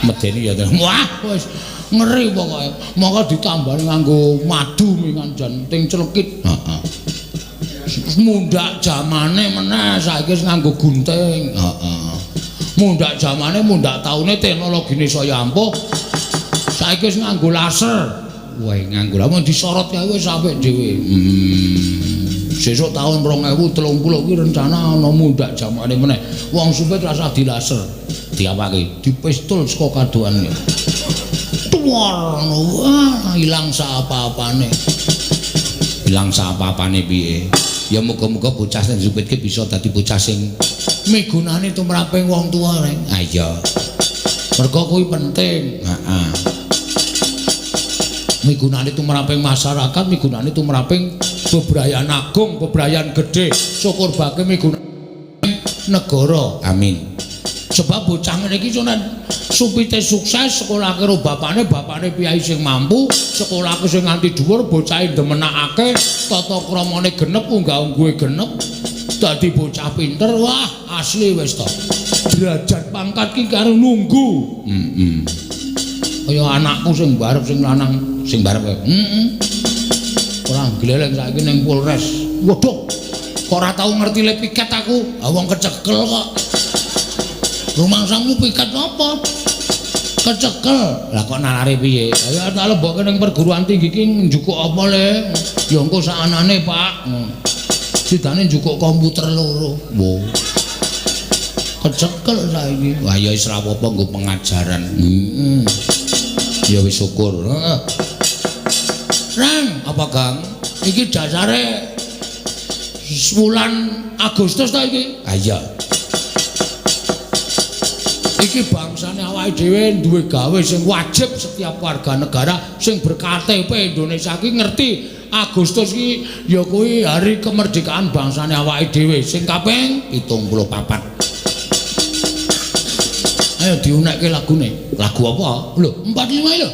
Medeni ya tenan. Wah, wis ngeri pokoke. Monggo ditambani nganggo madu mingan jan ting clekit. Heeh. Mundak jamane meneh saiki wis nganggo gunting. Heeh. Mundak jamane, mundak taune teknologine saya ampuh. Saiki wis nganggo laser. Wah, nganggo lamun disorot kae wis apik dhewe. Sesuk taun 2030 kuwi rencana ana mundak jamane meneh. Wong supit rasah dilaser. Diapake? Dipistol saka kadohane. Tuwar, wah, ilang saapa-apane. Ilang saapa-apane piye? Ya muga-muga bocah sing supit ki bisa dadi bocah sing migunani tumraping wong tuwa reng. Ha iya. Mergo kuwi penting. Heeh. Migunani tumraping masyarakat, migunani tumraping bebrayan agung, bebrayan gedhe, syukur bake migunani negara. Amin. Sebab bocah ngene iki nek supite sukses sekolah karo bapane, bapane piyai sing mampu, sekolahke sing nganti dhuwur, bocahe ndemenakake, tata kramane genep, unggah-ungguhe genep, dadi bocah pinter, wah asli wis to. Derajat pangkat ki karo nunggu. Heeh. Kaya anakku sing barep sing lanang, sing barep. Heeh. Ora gleleng saiki ning Polres. Waduh. Kok ora tau ngerti le piket aku? Ha wong kecekel kok. Rumangsamu piket apa? Kecekel. Lah kok nalare piye? Ya tak lebokke ning perguruan tinggi ki njukuk apa le? Ya engko sakanane, Pak. Sidane njukuk komputer loro. Wo. Kecekel saiki. Wah ya wis ra apa-apa nggo pengajaran. Heeh. Ya wis syukur. Heeh. Rang, apa Gang? Iki dasare wulan Agustus ta iki? Ha iya. Iki bangsane awake dhewe duwe gawe sing wajib setiap warga negara sing ber-KTP Indonesia iki ngerti Agustus iki ya kuwi hari kemerdekaan bangsane awake dhewe sing kaping 74. Ayo diunekke lagune. Lagu apa? Lho, 45 lho.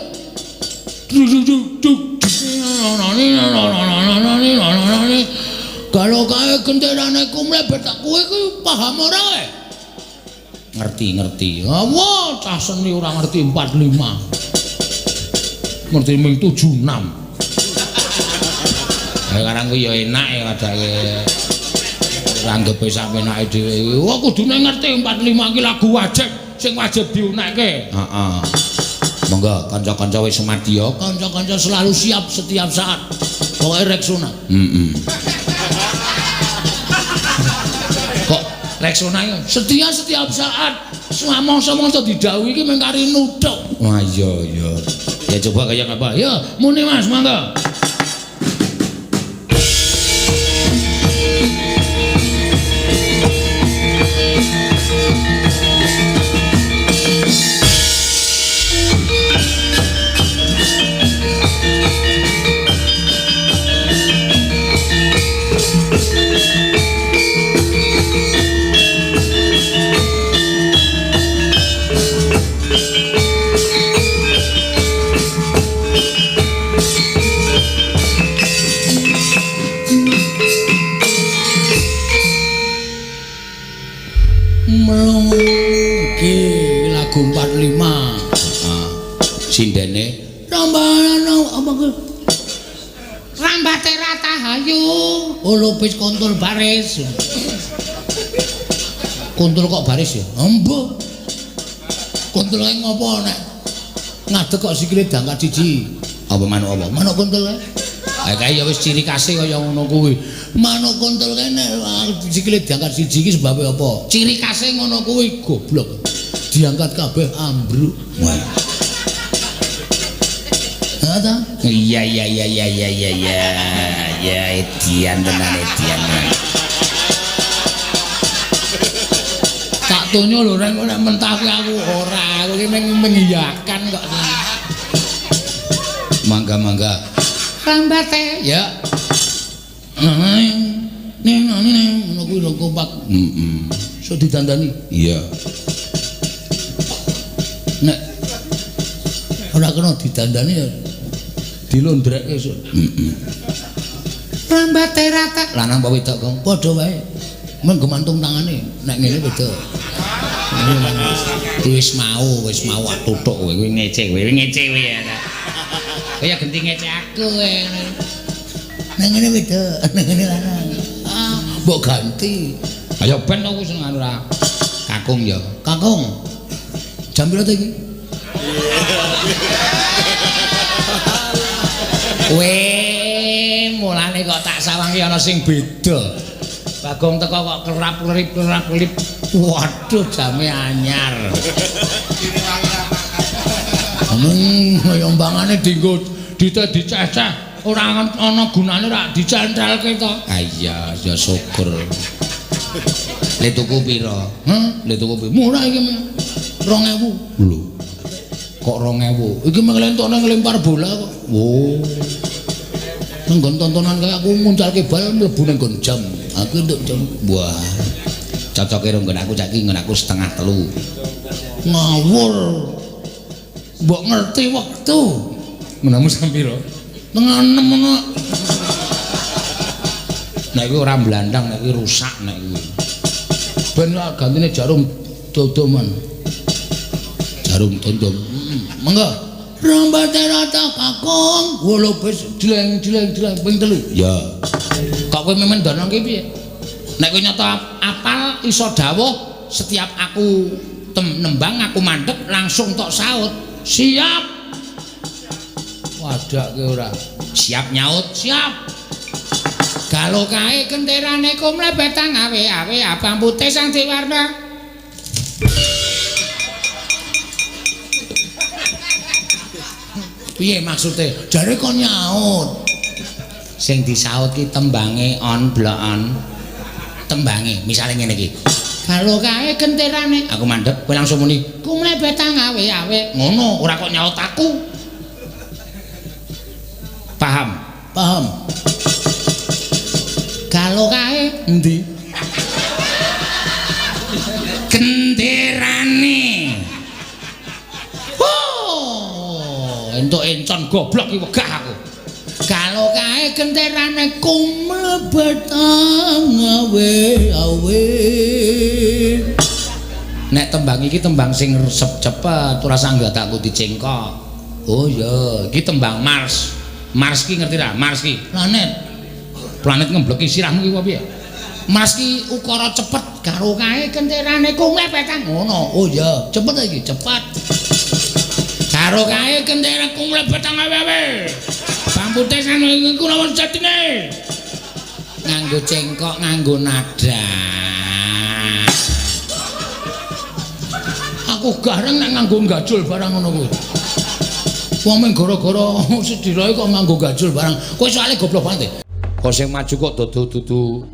Kalau kae genderane kumlebet tak kowe kuwi paham ora kowe? Ngerti-ngerti. Wah, cah seni ora ngerti 45. Ngerti ming 76. Ya karang kuwi ya enak ya kadake. Ranggepe sak penake dhewe. Wah, kudune ngerti 45 iki lagu wajib sing wajib diunekke. Heeh. Monggo kanca-kanca wis sumadya, kanca-kanca selalu siap setiap saat. Pokoke Rexona. Heeh. Kok Rexona iki setia setiap saat. Samangsa-mangsa didhawuhi iki mung kari nuthuk. Wah iya iya. Ya coba kaya apa? Ya muni Mas, monggo. Iki lagu 45. Heeh. Sindene Rambana apa ku? Rambate Ratahayu. Oh lupis kontul baris. Kontul kok baris ya? Embuh. Kontul kae ngopo nek ngadeg kok sikile dangkat siji. Apa manuk apa? Manuk kontul kae. Ha kae ya wis ciri khase kaya ngono kuwi. Manuk kontul kae nek sikile diangkat siji iki sebabe apa? Ciri khase ngono kuwi goblok. Diangkat kabeh ambruk. Wah. Ha ta? Iya iya iya iya iya iya iya. Ya edian tenan edian. Tak tonyo lho rek nek mentah kuwi aku ora, aku iki mung mengiyakan kok. Mangga-mangga. Rambate ya. Ning ning ngono kuwi lho kompak. Heeh. Iso didandani. Iya. Nek ora kena didandani ya dilondrekke esuk. Heeh. Rambate rata. Lanang apa wedok, Kong? Padha wae. Mung gemantung tangane nek ngene wedok. Wis mau tutuk kowe kuwi ngece kowe, ngece kowe ya. Kaya genti ngece aku kowe. Nek ngene wedok, nek ngene lanang. Ah, mbok ganti. Ayo ben aku sing anu ra. Kakung ya. Kakung. Jam piro to iki? Kowe mulane kok tak sawangi ana sing beda. Bagong teko kok kerap-kerip kerap-kerip. Waduh, jame anyar. Yombangane dienggo dite diceceh, ora ana gunane ra dicentelke to. Ah iya, ya syukur. Le tuku pira? Heh, Le tuku pira? Murah iki 2000. Lho. Kok 2000? Iki mung lentokne nglempar bola kok. Oh. Nang nggon tontonan kae aku nguncalke bal mlebu nang nggon jam. Aku entuk jam. Wah. Cocoke karo nggon aku saiki nggon aku 2:30. Ngawur. Mbok ngerti wektu. Menamu sam pira? 5:30 ngono. Nek kuwi ora mblandang, nek kuwi rusak nek kuwi. Ben gantine jarum dodoman. Jarum dondom. Monggo. Rambate rata kakung, wolobes jleng jleng jleng ping 3. Ya. Kok kowe memen danang ki piye? Nek kowe nyata apal iso dawuh setiap aku nembang aku mandek langsung tok saut. Siap. Wadake ora. Siap nyaut, siap. Galo kae kenterane kumlebetang awe-awe abang putih sang diwarna. Piye maksude? Jare kon nyaut. Sing disaut ki tembange on blok on. Tembange misale ngene iki. Galo kae genterane aku mandek kowe langsung muni kumlebetang awe-awe. Ngono, ora kok nyaut aku. Paham? Paham. Galo kae endi? Genderane. Oh, entuk encon goblok iki wegah aku. Galo kae genderane kumlebetang awe-awe. Nek tembang iki tembang sing resep cepet, ora sanggadakku dicengkok. Oh iya, iki tembang Mars. Mars ki ngerti ra? Mars ki planet. Planet ngembleki sirahmu ki apa piye? Mars ki ukara cepet karo kae kentirane kumlepetang ngono. Oh iya, cepet iki, cepet. Karo kae kentirane kumlepetang awe-awe. Pampute sanu iku lawan sejatine. Nganggo cengkok, nganggo nada. Aku gareng nek nganggo gajul barang ngono kuwi. Wong mung gara-gara sedirae kok nganggo gajul barang. Kowe soalé goblok banget. Kok sing maju kok dudu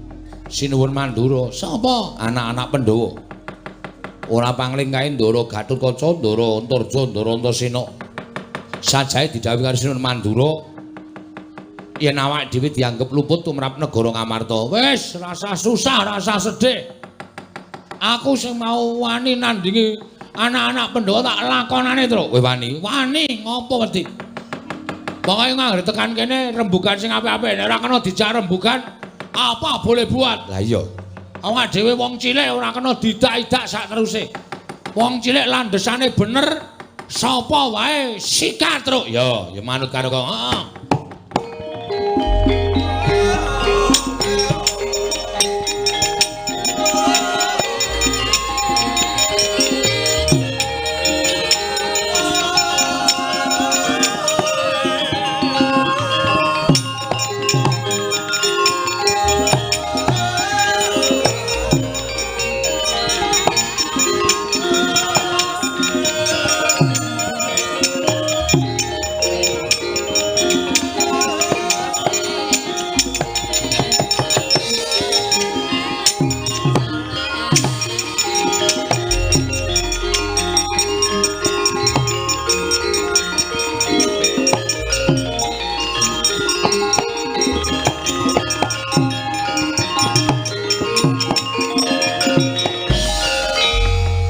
Sinuwun Mandura. Sapa? Anak-anak Pandhawa. Ora pangling kae Ndara Gatotkaca, Ndara Antarja, Ndara Antasena. Sajae didhawuhi karo Sinuwun Mandura yen awake dhewe dianggep luput tumrap negara Ngamarta. Wis, rasa susah, rasa sedih. Aku sing mau wani nandingi anak-anak Pandhawa tak lakonane, Truk. Kowe wani? Wani ngopo wedi? Pokoke nganggo tekan kene rembugan sing apik-apik. Nek ora kena dijak rembugan, apa boleh buat. Lah iya. Awake dhewe wong cilik ora kena didak-idak sak teruse. Wong cilik landhesane bener, sapa wae sikat, Truk. Ya, ya manut karo kok. Heeh.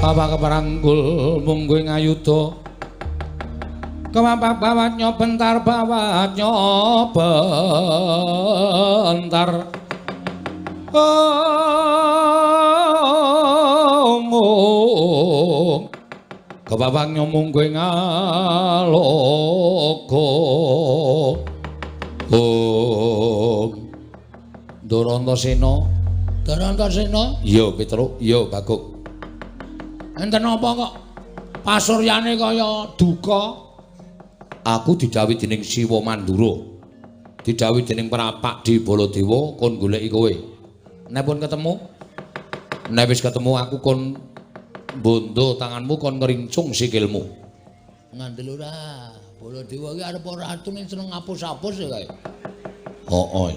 Bapak keparanggul mungguh ngayuda kemapak bawat nyobentar bawat nyobentar omong kebapak nyomungguh ngalogo om Ndara Antasena. Ndara Antasena? Iya Petruk, iya Baguk. Enten apa kok pasuryane kaya duka? Aku didhawuhi dening Siwa Mandura. Didhawuhi dening Prapak di Baladewa kon goleki kowe. Nek pun ketemu, nek wis ketemu aku kon bondo tanganmu kon ngrincung sikilmu. Ngandel ora? Baladewa iki arep ora ratu ning seneng ngapus-apus ya kae. Heeh.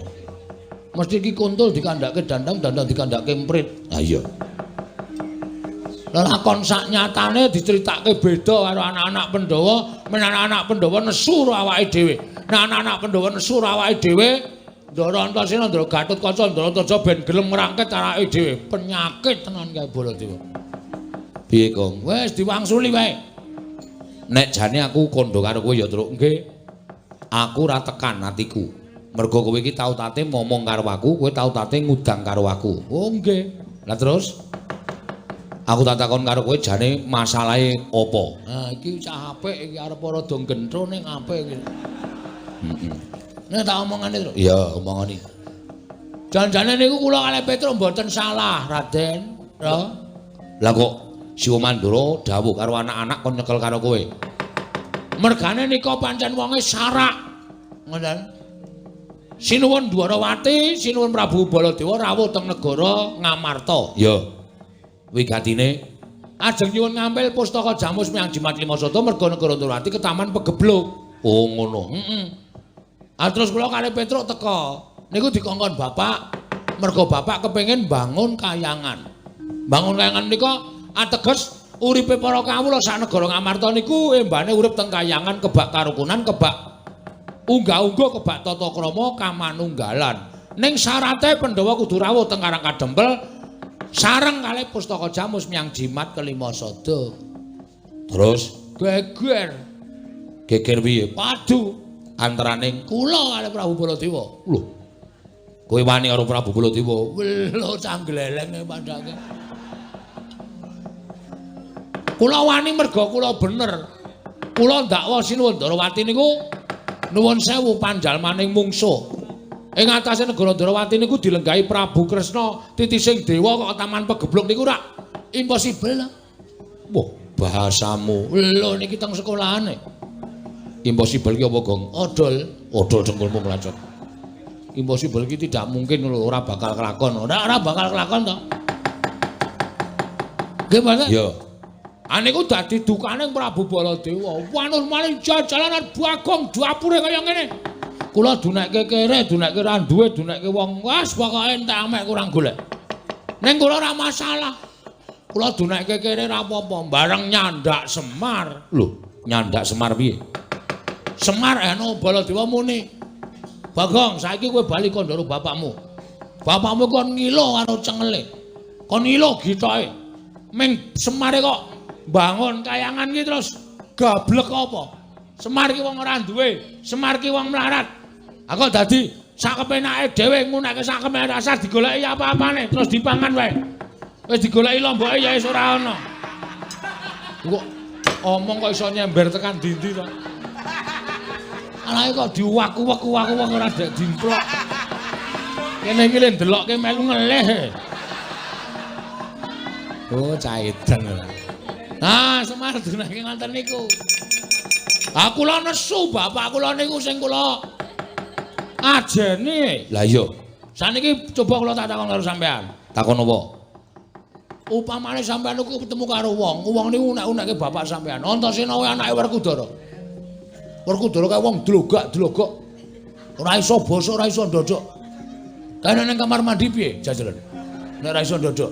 Mesti iki kuntul dikandhake dandang, dandang dikandhake emprit. Ha iya. Lelakon sak nyatane diceritake beda karo anak-anak Pandhawa, men anak-anak Pandhawa nesu karo awake dhewe. Nek anak-anak Pandhawa nesu karo awake dhewe, Ndara Antasena, Ndara Gatotkaca, Ndara Antarja ben gelem ngrangket awake dhewe. Penyakit tenan kae Baladewa. Piye, Kong? Wis diwangsuli wae. Nek jane aku kandha karo kowe ya, Truk. Nggih. Aku ora tekan atiku. Mergo kowe iki tau tate momong karo aku, kowe tau tate ngudang karo aku. Oh nggih. Lah terus aku tak takon karo kowe jane masalahe apa? Ha iki cah apik iki arep rada gentro ning apik iki. Heeh. Nek tak omongane, Truk. Iya, omongane. Janjane niku kula kalih Petruk mboten salah, Raden. Lho. Lah kok Siwa Mandura dawuh karo anak-anak kon nyekel karo kowe? Mergane nika pancen wonge sarak. Ngoten. Sinuwun Dwarawati, Sinuwun Prabu Baladewa rawuh teng negara Ngamarta. Iya. Wigatine ajeng nyuwun ngampil pustaka Jamus Miang Jimat Lima Sata merga negara Ndrawati ketaman pegebluk. Oh ngono. Heeh. Ah terus kula kalih Petruk teka. Niku dikongkon bapak, merga bapak kepengin bangun kayangan. Bangun kayangan nika ateges uripe para kawula sak negara Ngamarta niku embane urip teng kayangan kebak karukunan, kebak unggah-ungguh, kebak tata krama kamanunggalan. Ning syarate Pandhawa kudu rawuh teng Karang Kadempel sareng kalih pustaka Jamus Miang Jimat kelima sada. Terus geger. Geger piye? Padu antaraning kula kalih Prabu Baladewa. Lho. Kowe wani karo Prabu Baladewa? Lho canggleleng padake. Kula wani merga kula bener. Kula ndakwa Sinuwun Ndarawati niku nuwun sewu panjalmaning mungsuh. Ing atase negara Ndarawati niku dilenggahi Prabu Kresna titising dewa kok taman pegebluk niku rak impossible lho. Wah, bahasamu. Lho niki teng sekolahane. Impossible ki apa, Gong? Odol, odol dengkulmu nglancot. Impossible ki tidak mungkin lho, ora bakal kelakon. Ora bakal kelakon to. Nggih, Mas? Iya. Aniku dadi dukane Prabu Baladewa. Wanur maling jajalanan Bagong dapure kaya ngene. Kula dunekke kere, dunekke ra duwe, dunekke wong. Wes pokoke entek amek kurang golek. Ning kula ora masalah. Kula dunekke kere ra apa-apa, bareng nyandak Semar. Lho, nyandak Semar piye? Semar anu Baladewa muni. Bagong, saiki kowe bali kandha karo bapakmu. Bapakmu kon ngilo karo cengele. Kon ngilo gitoke. Ming Semare kok bangun kayangan ki terus gablek apa? Semar ki wong ora duwe, Semar ki wong melarat. Aku dadi sak kepenake dhewe ngunake sak kepenake rasa digoleki apa-apane terus dipangan wae. Wis digoleki lomboke ya wis ora ana. Kok omong kok iso nyember tekan dindi to. Alae kok diwaku-waku-waku ora dek dimplok. Kene iki le ndelokke melu ngelih. Oh, caidan. Nah, Semar dunake ngoten niku. Ah kula nesu bapak kula niku sing kula ajeni. Lah iya. Saniki coba kula tak takon karo sampean. Takon apa? Upamane sampean niku ketemu karo wong, wong niku unek-unekke bapak sampean. Antasena kuwi anake Werkudara. Werkudara kae wong dlogak-dlogok. Ora iso basa, ora iso ndodok. Kae ning kamar mandi piye jajalan? Nek ora iso ndodok.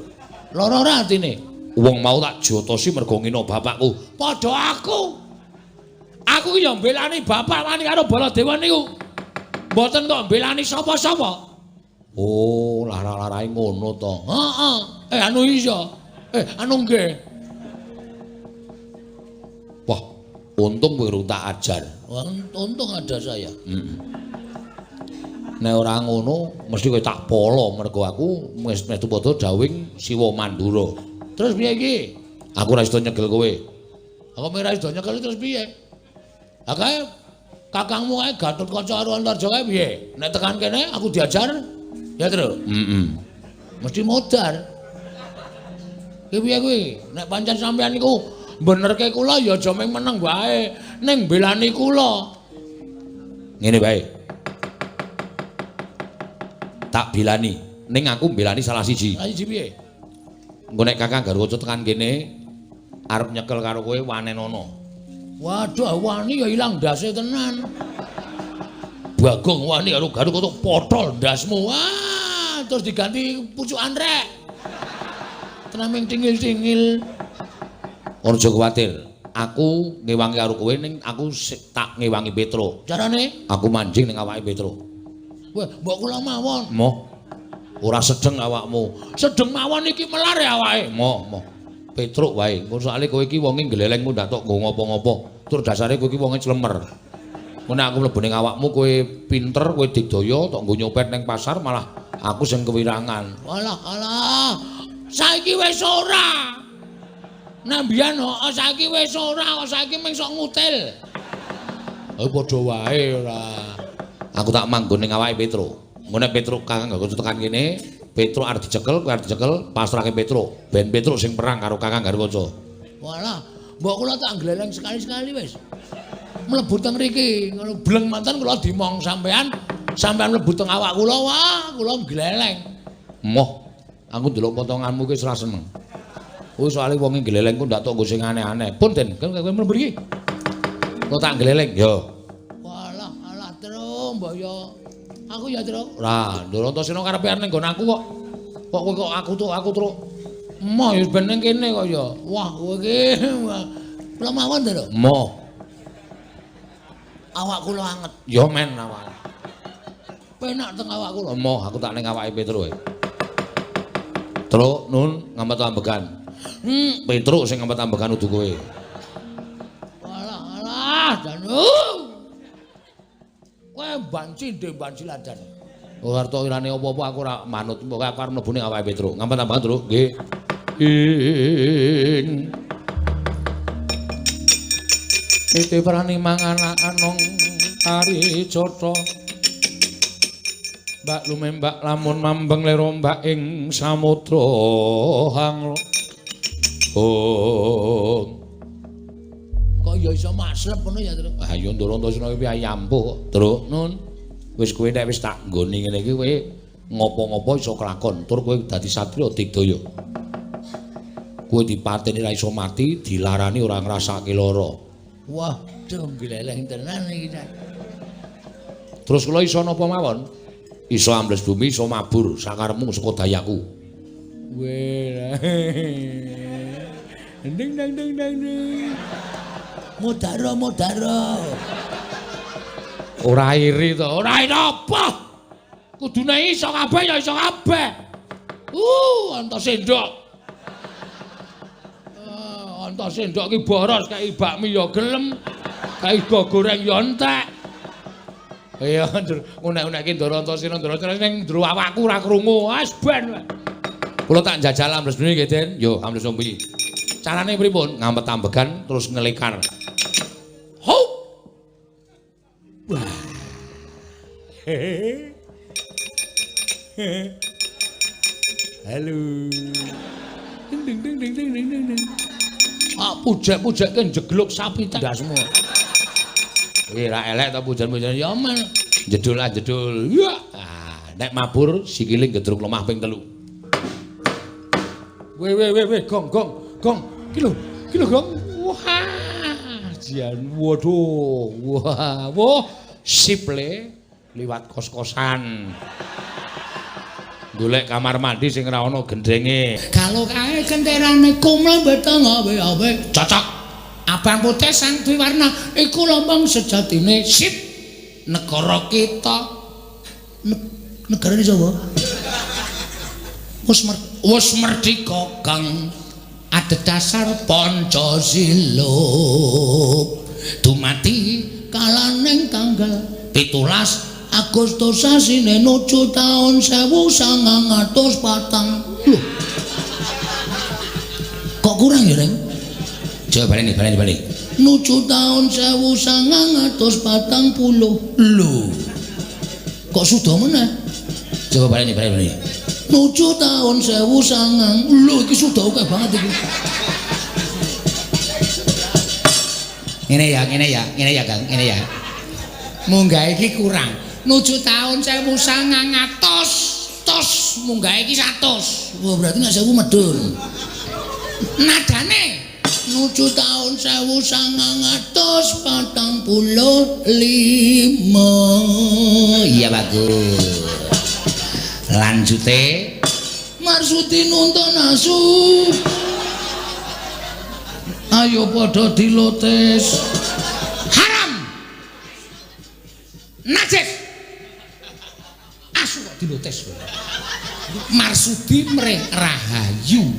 Lara ora atine? Wong mau tak jotosi mergo ngina bapakku. Padha aku. Aku ki ya mbelani bapak wani karo Baladewa niku. Mboten kok mbelani sapa-sapa. Oh, lara-larae ngono to. Heeh. Anu iya. Anu nggih. Wah, untung kowe tak ajar. Untung ada saya. Heeh. Nek ora ngono mesti kowe tak polo mergo aku wis metu padha dawing Siwa Mandura. Terus piye iki? Aku ora iso nyekel kowe. Aku ora iso nyekel terus piye? Ha kae kakangmu kae Gatotkaca karo Antarja kae piye? Nek tekan kene aku diajar. Ya, Tru? Heeh. Mesti modar. Ki piye kuwi? Nek pancen sampean niku benerke kula ya aja mung meneng wae, ning mbelani kula. Ngene wae. Tak bilani, ning aku mbelani salah siji. Salah siji piye? Engko nek Kakang Garwaca tekan kene arep nyekel karo kowe wanenono. Waduh, wani ya ilang ndase tenan. Bagong wani karo Garwaca potol ndasmu. Wah, terus diganti pucukan rek. Tenan ming tingil-tingil. Aja kuwatir, aku ngewangi karo kowe ning aku tak ngewangi Petro. Carane? Aku manjing ning awake Petro. Wah, mbok kula mawon. Moh. Ora sedeng awakmu. Sedeng mawon iki melar ya awake. Moh, moh. Petruk wae. Engko soalé kowe iki wonge gleleng ndak tok nggo ngopo-ngopo. Tur dasare kowe iki wonge clemer. Engko nek aku mlebu ning awakmu kowe pinter, kowe digdaya tok nggo nyopet ning pasar malah aku sing kewirangan. Alah, alah. Saiki wis ora. Nek mbiyen heeh saiki wis ora, kok saiki mung sok ngutil. Oh padha wae ora. Aku tak manggon ning awake Petro. Engko nek Petro Kakang Garwaca tekan kene, Petro arep dicekel, kowe arep dicekel, pasrahke Petro. Ben Petro sing perang karo Kakang Garwaca. Walah, mbok kula tak gleleng sekali-sekali wis. Mlebu teng mriki, ngono bleng manten kula dimong sampean, sampean mlebu teng awak kula, wah, kula gleleng. Moh, aku ndelok potonganmu ki wis ora seneng. Kuwi soalé wonge gleleng ku ndak tok nggo sing aneh-aneh. Pun Den, kowe mlebu mriki. Kula tak gleleng, yo. Walah, alah, Tru, mbok yo. Aku ya, Tru. Ora, Ndoro Antasena karepe arep ning nggon aku kok. Kok kowe kok aku tuk, aku truk. Moh ya ben ning kene kok ya. Wah, kowe iki. Kula mawon to, Lho. Moh. Awak kula anget. Ya men awak. Penak teng awak kula. Moh, aku tak ning awake Petro. Truk nun ngamet ambegan. Petruk sing ngamet ambegan udu kowe. Alah, alah, janu. Kowe banci ndek banci ladan. Ora arep irane apa-apa aku ora manut. Pokoke aku arep mlebu ning awake Petruk. Ngamet ambegan, Truk. Nggih. Ing Titi prani mangan anong tari cotho. Mbak lumembak lamun mambeng lerombak ing samudra hang. Oh. Kok ya iso maslep ngono ya, Truk? Ah ya Ndara Antasena iki piye ampuh kok, Truk. Nun. Wis kowe nek wis tak nggoni ngene iki kowe ngopo-ngopo iso kelakon, tur kowe dadi satriya digdaya. Kowe dipateni ra iso mati, dilarani ora ngrasake lara. Wah, dong gleleng tenan iki. Terus kula iso napa mawon? Iso ambles bumi, iso mabur sakarepmu saka dayaku. Weh. Ding dang ding dang ding. Mudara mudara. Ora iri to, ora iri apa? Kudune iso kabeh ya iso kabeh. Anta sendok. Anta sendok ki boros kae bakmi ya gelem, kae go goreng ya entek. Iya, unek-unekke Ndara Antasena, Ndara Antasena ning njero awakku ora krungu. Wis ben. Kula tak njajal ambles bumi nggih, Den. Yo, ambles bumi. Carane pripun? Ngampet ambegan terus ngelekar. Hup. Wah. Halo. Ding ding ding ding ding ding ding. Ah, pujek-pujekke njegluk sapi ndasmu. Wih, ra elek ta pujan-pujan ya men. Jedul ah jedul. Ya. Ah, nek mabur sikile gedruk lemah ping 3. Weh weh weh weh gong gong gong. Ki lho, ki lho gong. Wah, jian waduh. Wah, wah sip le liwat kos-kosan. Golek kamar mandi sing ora ana gendenge. Kalau kae genderane kumlembet awe-awe. Cocok. Abang putih sang dwiwarna iku lambang sejatine sip negara kita. Negarane sapa? Wis merdika kang adhedhasar Pancasila. Dumadi kalaning tanggal 17 Agustus sasine nuju taun 1904. Lho. Kok kurang ya, Reng? Coba baleni, baleni, baleni. Nuju taun 1940. Lho. Kok sudah meneh? Coba baleni, baleni, baleni. Nuju taun 1900. Lho, iki sudah akeh banget iki. Ngene ya, ngene ya, ngene ya, Kang, ngene ya. Munggah iki kurang. Nuju taun 1900 tos munggah iki 100. Wah, berarti nek 1000 medhun. Nadane nuju taun 1945. Iya bagus. Lanjute Marsudi nuntun asu. Ayo padha dilotes. Haram. Najis. Asu kok dilotes. Marsudi mreh rahayu.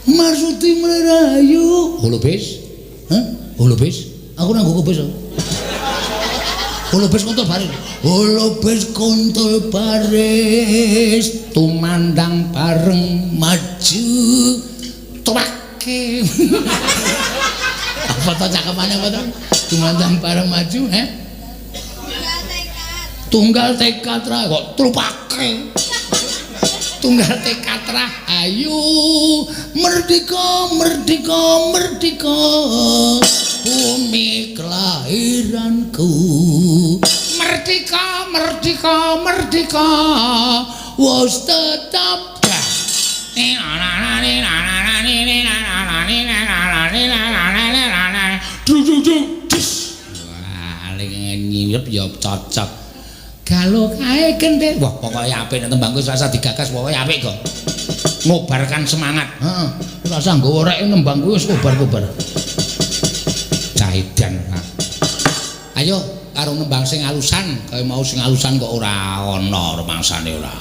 Marsudi mreh rahayu. Holobis? Hah? Holobis? Aku nang nggo kobis. Holobis kontol baris. Holobis kontol baris tumandang bareng maju tuwake. Apa to cakepane apa to? Tumandang bareng maju, he? Tunggal tekad ra kok trupake. Tunggal tekad rahayu. Merdeka merdeka merdeka bumi kelahiranku. Merdeka merdeka merdeka wis tetap. Wah, nyirep ya cocok. Kalau kae gendhe, wah pokoke apik nek tembangku rasa digagas pokoke apik kok. Ngobarkan semangat. Heeh. Rasa nggawa rek nembangku wis kobar-kobar. Cahidan. Ayo karo nembang sing alusan, kaya mau sing alusan kok ora ana rumangsane ora.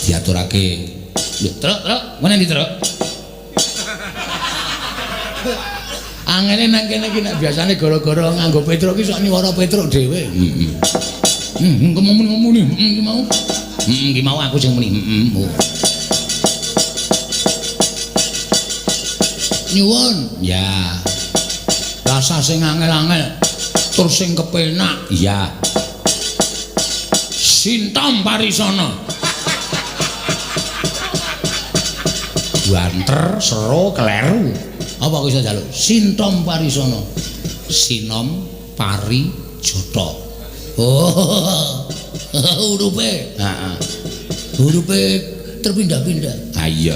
Diaturake. Lho, Truk, Truk, ngene ndi, Truk? Angene nang kene iki nek biasane gara-gara nganggo Petruk iki sok nyuwara Petruk dhewe. Heeh. Ngomong-ngomong iki mau. Heeh, iki mau aku sing muni. Heeh. Nyuwun. Ya. Rasa sing angel-angel tur sing kepenak. Iya. Sintom Parisana. Banter, sero, kleru. Apa aku iso njaluk? Sintom Parisana. Sinom Pari Jata. Oh. Hurufe. Heeh. Hurufe terpindah-pindah. Ha iya.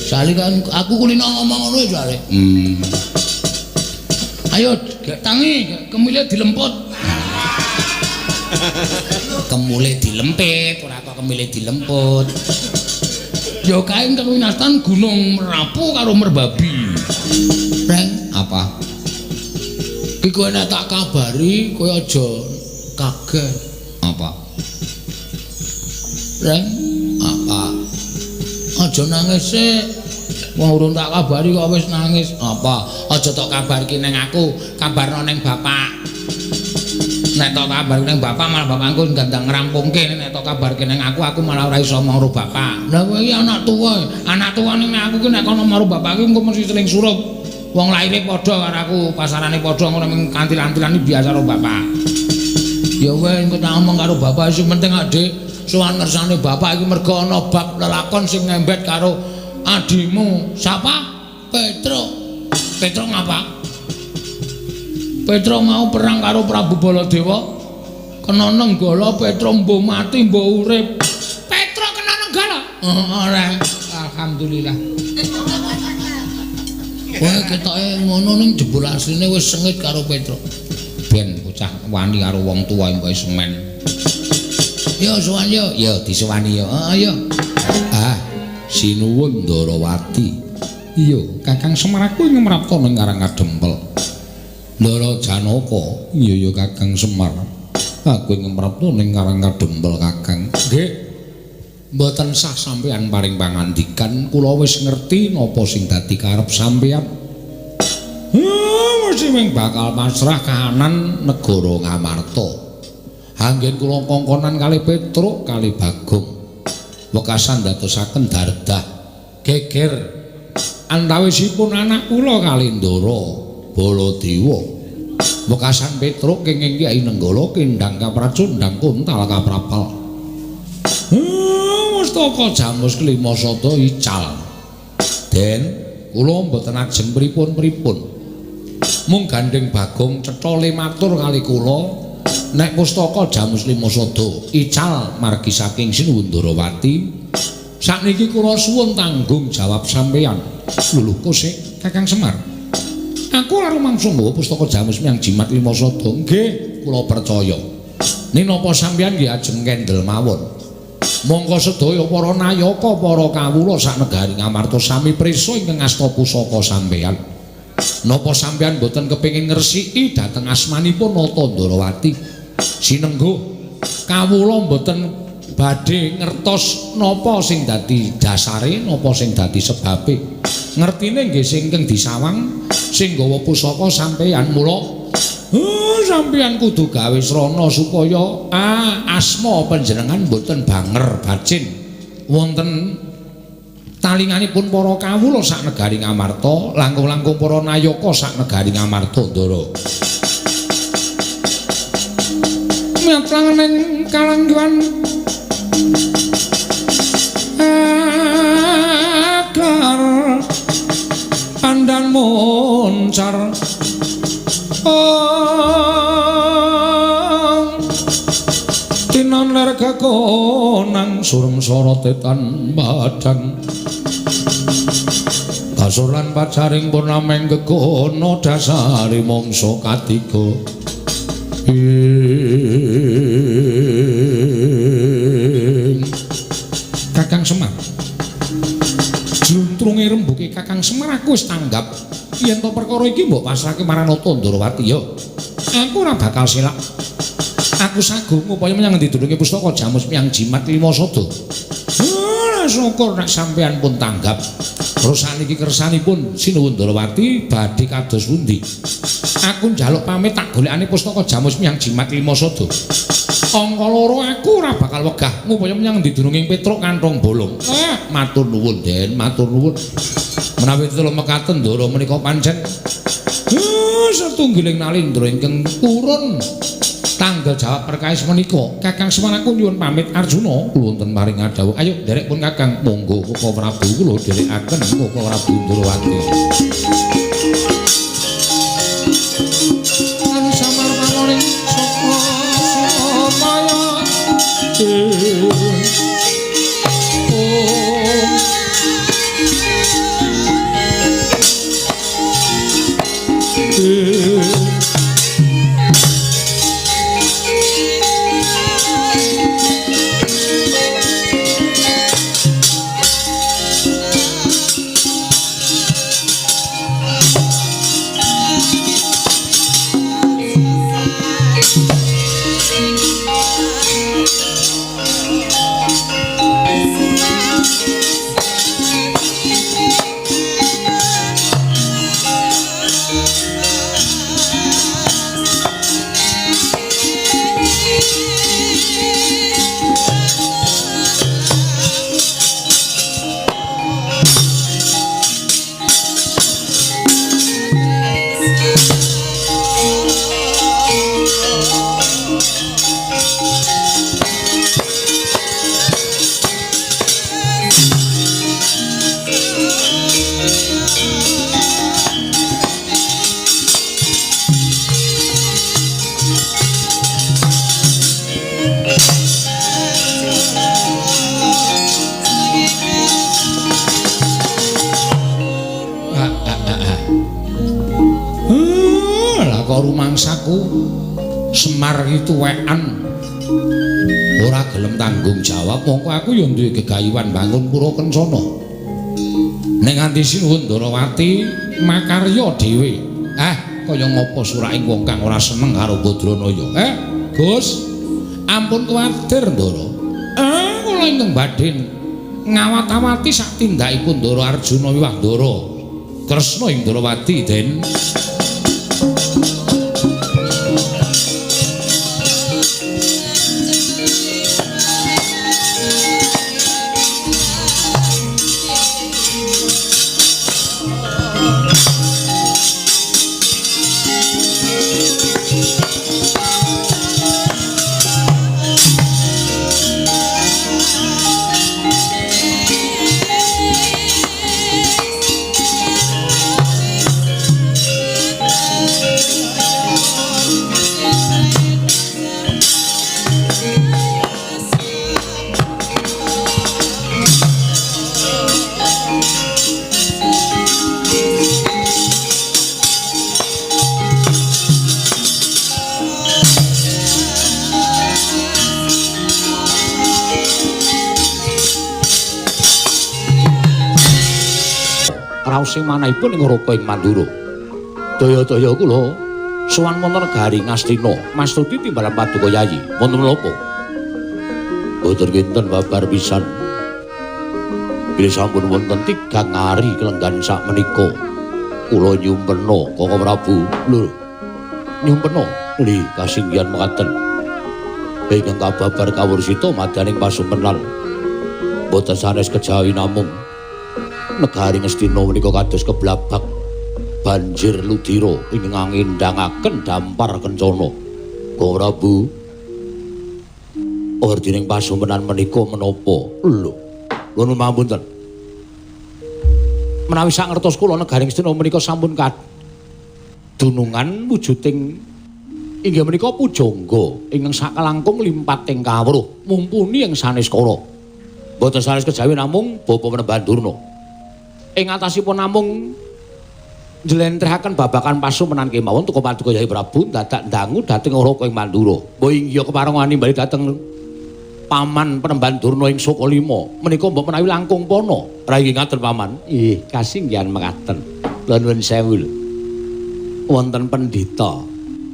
Soale kan aku kulino ngomong ngono soale. Ayo gek tangi, kemile dilemput. Kemule dilempit, ora kok kemile dilemput. Ya kae ingkang winastan Gunung Merapu karo Merbabi. Reng, apa? Ki kowe nek tak kabari kowe aja kaget. Apa? Reng, apa? Aja nangis sik. Wong urung tak kabari kok wis nangis. Apa? Aja tok kabarki ning aku, kabarno ning bapak. Nek tok kabarki ning bapak malah bapakku gandang ngrampungke. Nek tok kabarki ning aku, aku malah ora iso omong karo bapak. Lah kowe iki anak tuwa. Anak tuwa ning aku ki nek kono karo bapak ki engko mesti sering surup. Wong laire padha karo aku, pasarane padha ngono mung kantil-kantilan iki biasa karo bapak. Ya wis engko tak omong karo bapak sing penting Adik sowan ngersane bapak iki mergo ana bab lelakon sing ngembet karo adimu. Sapa? Petruk. Petruk ngapa? Petruk mau perang karo Prabu Baladewa. Kena nenggala Petruk mbuh mati mbuh urip. Petruk kena nenggala? Ora. Alhamdulillah. Kowe ketoke ngono ning jebul asline wis sengit karo Petruk. Ben bocah wani karo wong tuwa mbok semen. Yo sowan yo. Yo disowani yo. Heeh yo. Ah, sinuwun Ndarawati. Iya, Kakang Semar aku ing mrapta ning Karang Kadempel. Ndara Janaka. Iya ya Kakang Semar. Aku ing mrapta ning Karang Kadempel Kakang. Nggih. Mboten sah sampeyan paring pangandikan, kula wis ngerti napa sing dadi karep sampeyan. Mesti ming bakal pasrah kahanan negara Ngamarta. Anggen kula kongkonan kali Petruk kali Bagong. Wekasan dadosaken dardah geger antawisipun anak kula kali Ndara Baladewa. Wekasan Petruk kenging Kyai Nenggala kendhang kapracundhang kuntal kaprapal. Mustaka jamus kelima sada ical. Den kula mboten ajeng pripun-pripun. Mung gandeng Bagong cetha le matur kali kula nek pustaka jamus lima sada ical margi saking Sinuwun Ndarawati. Sakniki kula suwun tanggung jawab sampeyan. Lho kosek Kakang Semar. Aku ora rumangsa nggawa pustaka jamus miyang jimat lima sada. Nggih, kula percaya. Ning napa sampeyan nggih ajeng kendel mawon. Mongko sedaya para nayaka, para kawula sak negari Ngamarta sami prisa ingkang asta pusaka sampeyan. Napa sampeyan mboten kepengin ngresiki dhateng asmanipun Nata Ndarawati? Sinengguh kawula mboten badhe ngertos napa sing dadi dasare, napa sing dadi sebabe. Ngertine nggih sing ingkang disawang sing nggawa pusaka sampeyan. Mula sampeyan kudu gawe srana supaya asma panjenengan mboten banger bacin wonten talinganipun para kawula sak negari Ngamarta, langkung-langkung para nayaka sak negari Ngamarta. Ndara matlangen kalangguan akar pandan moncar tinan ler kekonang surem sorote tan padang kasur lan pacaring purnameng gegono dasare mangsa katiga. Kakang Semar, jluntrunge rembuke Kakang Semar aku wis tanggap yen to perkara iki mbok pasrahke marang Nata Ndarawati ya. Aku ora bakal selak. Aku sagung upaya menyang ngendi durunge pustaka jamus miyang jimat lima sada. Syukur nek sampeyan pun tanggap. Terus saniki kersanipun Sinuwun Ndarawati badhe kados pundi? Aku njaluk pamit tak golekane pustaka jamus miyang jimat lima sada. Angka loro aku ora bakal wegah ngupaya menyang ndi dununging Petruk kanthong bolong. Matur nuwun, Den, matur nuwun. Menawi tetulung mekaten Ndara menika pancen setunggiling nalindra ingkang purun tangga jawab perkawis menika. Kakang Semar aku nyuwun pamit Arjuna kula wonten paring dawuh. Ayo nderek pun Kakang, monggo Koko Prabu kula dherekaken Koko Prabu Ndrawati. Samar pamoring saka Sumaya. Rumangsaku Semar iki tuwekan ora gelem tanggung jawab, mongko aku ya duwe gegayuhan bangun pura kencana. Ning nganti sinuwun Ndrawati makarya dhewe. Kaya ngapa suraking wong kang ora seneng karo Badranaya? Gus, ampun kuwatir Ndara. Kula ingkang badhe ngawat-awati sak tindakipun Ndara Arjuna wiwah Ndara Kresna ing Ndrawati, Den. Raosing manahipun ing Raka ing Mandura. Daya-daya kula sowan wonten negari Ngastina, mastuti timbalan paduka Yayi. Wonten menapa? Boten kinten babar pisan. Bilih sampun wonten tigang ari kelenggan sakmenika. Kula nyumpena Koko Prabu. Lho. Nyumpena nggih kasinggihan mekaten. Ingkang kababar kawursita madyaning pasumpenan. Boten sanes kejawi namung negari Ngastina menika kados keblabak banjir ludira ingkang ngendangaken dampar kencana. Koko Prabu, ordining pasumpenan menika menapa? Lho, nuwun pangapunten. Menawi sangertos kula negari Ngastina menika sampun kadunungan wujuding inggih menika pujangga ingkang sakalangkung limpating kawruh mumpuni ing sanes kala. Boten sanes kejawi namung Bapak Penemban Durna. Ing atasipun namung njlentrehaken babagan pasumenan kemawon tuka paduka Yai Prabu dadak ndangu dhateng Raka ing Mandura. Mbok inggih kepareng nimbali dhateng Paman Penemban Durna ing Sukalima. Menika mbok menawi langkung pana. Rayi ngaten Paman. Nggih, kasinggihan mekaten. Kula nuwun sewu. Wonten pendhita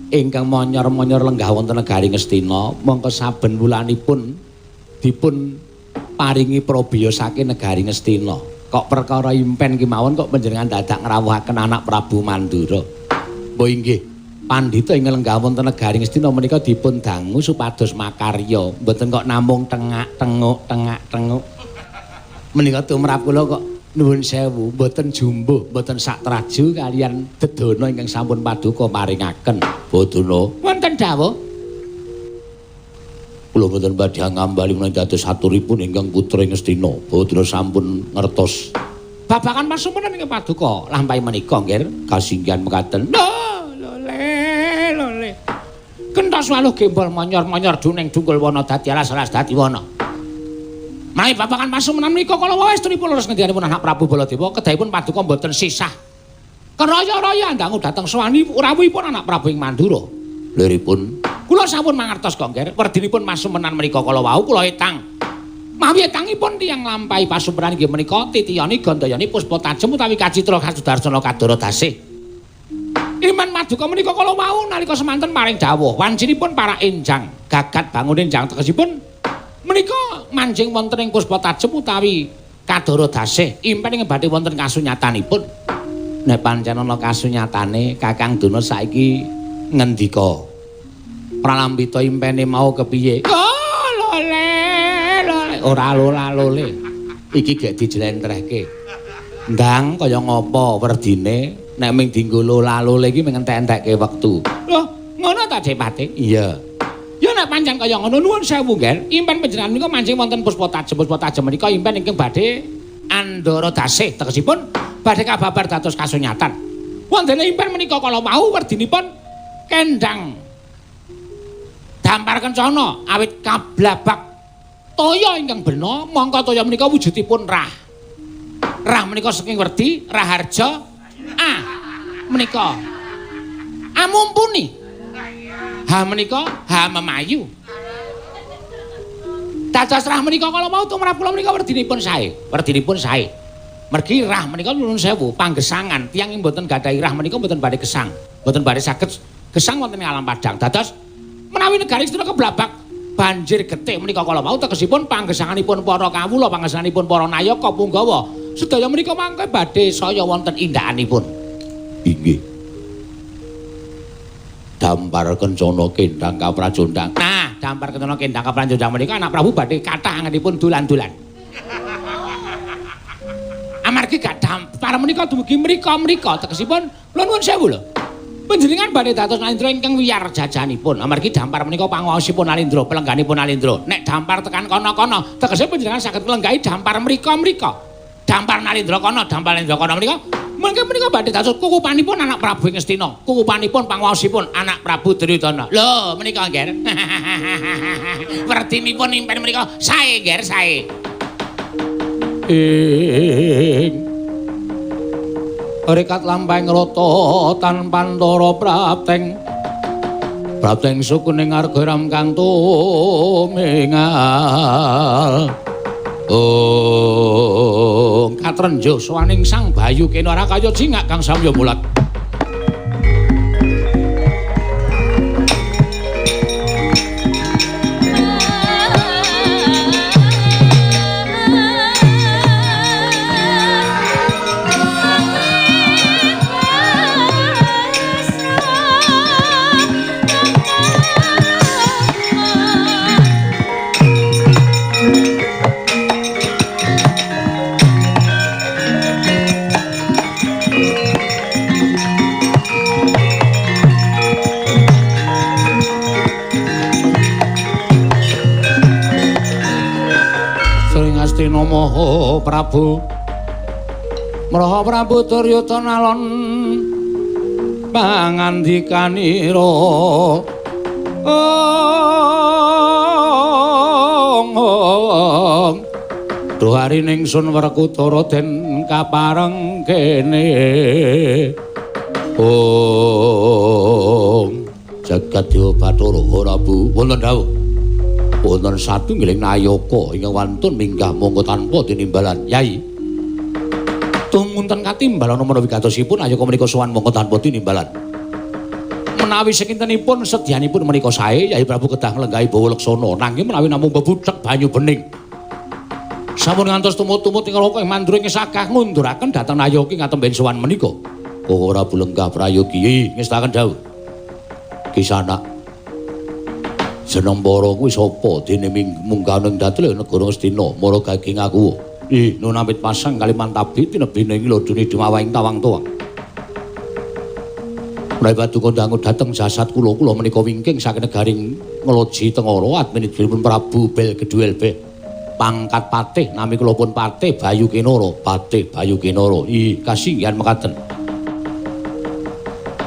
ingkang monyor-monyor lenggah wonten negari Ngastina, mongko saben wulanipun dipun paringi prabiya saking negari Ngastina. Kok perkara impen kemawon kok panjenengan dadak ngrawuhaken anak Prabu Mandura. Mbok inggih Pandhita ing lenggah wonten negari Ngastina menika dipun dangu supados makarya, mboten kok namung tengak-tenguk tengak-tenguk. Menika tumrap kula kok nuwun sewu, mboten jumbuh, mboten satraju kalian dedana ingkang sampun paduka paringaken. Bodana, wonten dawuh. Kula mboten badhe ngambali menawi dados aturipun ingkang putra Ngastina. Bodana sampun ngertos babagan pasumenan ingkang paduka lampahi menika, nggih. Kasinggihan mekaten. Lho, lole. Kentos waluh gembol monyor-monyor duning dungkul wana dadi alas-alas dadi wana. Menawi babagan pasumenan menika kala wau estunipun leres ngendikanipun anak Prabu Baladewa kedahipun paduka mboten sisah. Keraya-raya ndangu dhateng suwani rawuhipun anak Prabu ing Mandura. Liripun kula sampun mangertos kok, nggih. Werdinipun pasumenan menika kala wau kula etang. Mawi etangipun tiyang lampahi pasumenan inggih menika Titiyani Gandayani Puspa Tajem utawi Kacitra Kasudarsana Kadara Dasih. Iman Maduka menika kala wau nalika semanten paring dawuh wancinipun para enjang gagat bangun enjang tegesipun menika manjing wonten ing Puspa Tajem utawi Kadara Dasih impen ing badhe wonten kasunyatanipun. Nek pancen ana kasunyatane Kakang Dana saiki ngendika pralambita impene mau kepiye? Oh lole lole ora lola-lole iki gek dijlentrehke. Ndang kaya ngapa werdine nek ming dienggo lola-lole iki mung entek-entekke wektu. Lho, ngono ta Depate? Iya. Ya nek pancen kaya ngono nuwun sewu, Ngger. Impen panjenengan menika manjing wonten Puspa Tajem. Puspa Tajem menika impen ingkang badhe andhara dasih tegesipun badhe kababar dados kasunyatan. Wontene impen menika kala wau werdinipun kendang dampar kencana awit kablabak toya ingkang bena mongko toya menika wujudipun rah. Rah menika saking werdi Raharja A menika amumpuni, ha menika ha memayu. Dados rah menika kala wau tumrap kula menika werdinipun sae, werdinipun sae. Mergi rah menika nuwun sewu panggesangan tiyang ing mboten gadhahi rah menika mboten badhe gesang, mboten badhe saged gesang wonten ing alam padang. Dados menawi negari Ngastina keblabak banjir getih menika kala wau tegesipun panggesanganipun para kawula, panggesanganipun para nayaka punggawa sedaya menika mangke badhe saya wonten indakanipun. Inggih. Dampar kencana kendang kaprajondang. Nah, dampar kencana kendang kaprajondang menika anak Prabu badhe kathah angenipun dolan-dolan. Amargi gak dampar menika dumugi mrika-mrika tegesipun kula nuwun sewu lho. Panjenengan badhe dados Nalindra ingkang wiyar jajanipun. Amargi dampar menika panguwaosipun Nalindra, pelengganipun Nalindra. Nek dampar tekan kono-kono, tegese panjenengan saged nglenggahi dampar mrika-mrika. Dampar Nalindra kono, dampar Nalindra kono menika mengke menika badhe dados kukupanipun anak Prabu Ngastina, kukupanipun panguwaosipun anak Prabu Duryudana. Lho, menika nggih. Werdinipun impen menika sae nggih, sae. Ing rekat lampahing rata tanpantara prapteng prapteng sukuning arga ram kang tumingal. Oh, katrenjuh sowaning Sang Bayu kena ora kaya jingak kang samya mulat. Maha Prabu Mraha Prabu Duryudana alon pangandikanira ong duh harining sun Werkudara den kapareng kene. Ong jagat dewa Bathara Prabu wonten dawuh wonten satunggiling nayaka ingkang wantun minggah mongko tanpa tinimbalan. Yai tumunten katimbal ana menawi gatosipun nayaka menika sowan mongko tanpa tinimbalan. Menawi sekintenipun sedyanipun menika sae Yai Prabu kedah nglenggahi bawa leksana nanging menawi namung bebudhek banyu bening sampun ngantos tumut-tumut ing neraka ing Mandura ing sagah ngunduraken dhateng nayaka ing katemben sowan menika. Koko Prabu lenggah prayogi ngestaken dawuh. Kisana. Jeneng Bara kuwi sapa dene munggah ning dadi negara Ngastina mara gaging aku. Ih, nun amit pasang Kalimantabi tinebine ing lodone dumawaing tawang tuwang. Menawi paduka dangu dhateng jasad kula, kula menika wingking saking negaring Ngloji Tengara adminipun Prabu Bel Gedhuelbe. Pangkat patih nami kula pun Patih Bayu Kinara, Patih Bayu Kinara. Ih, kasinggihan mekaten.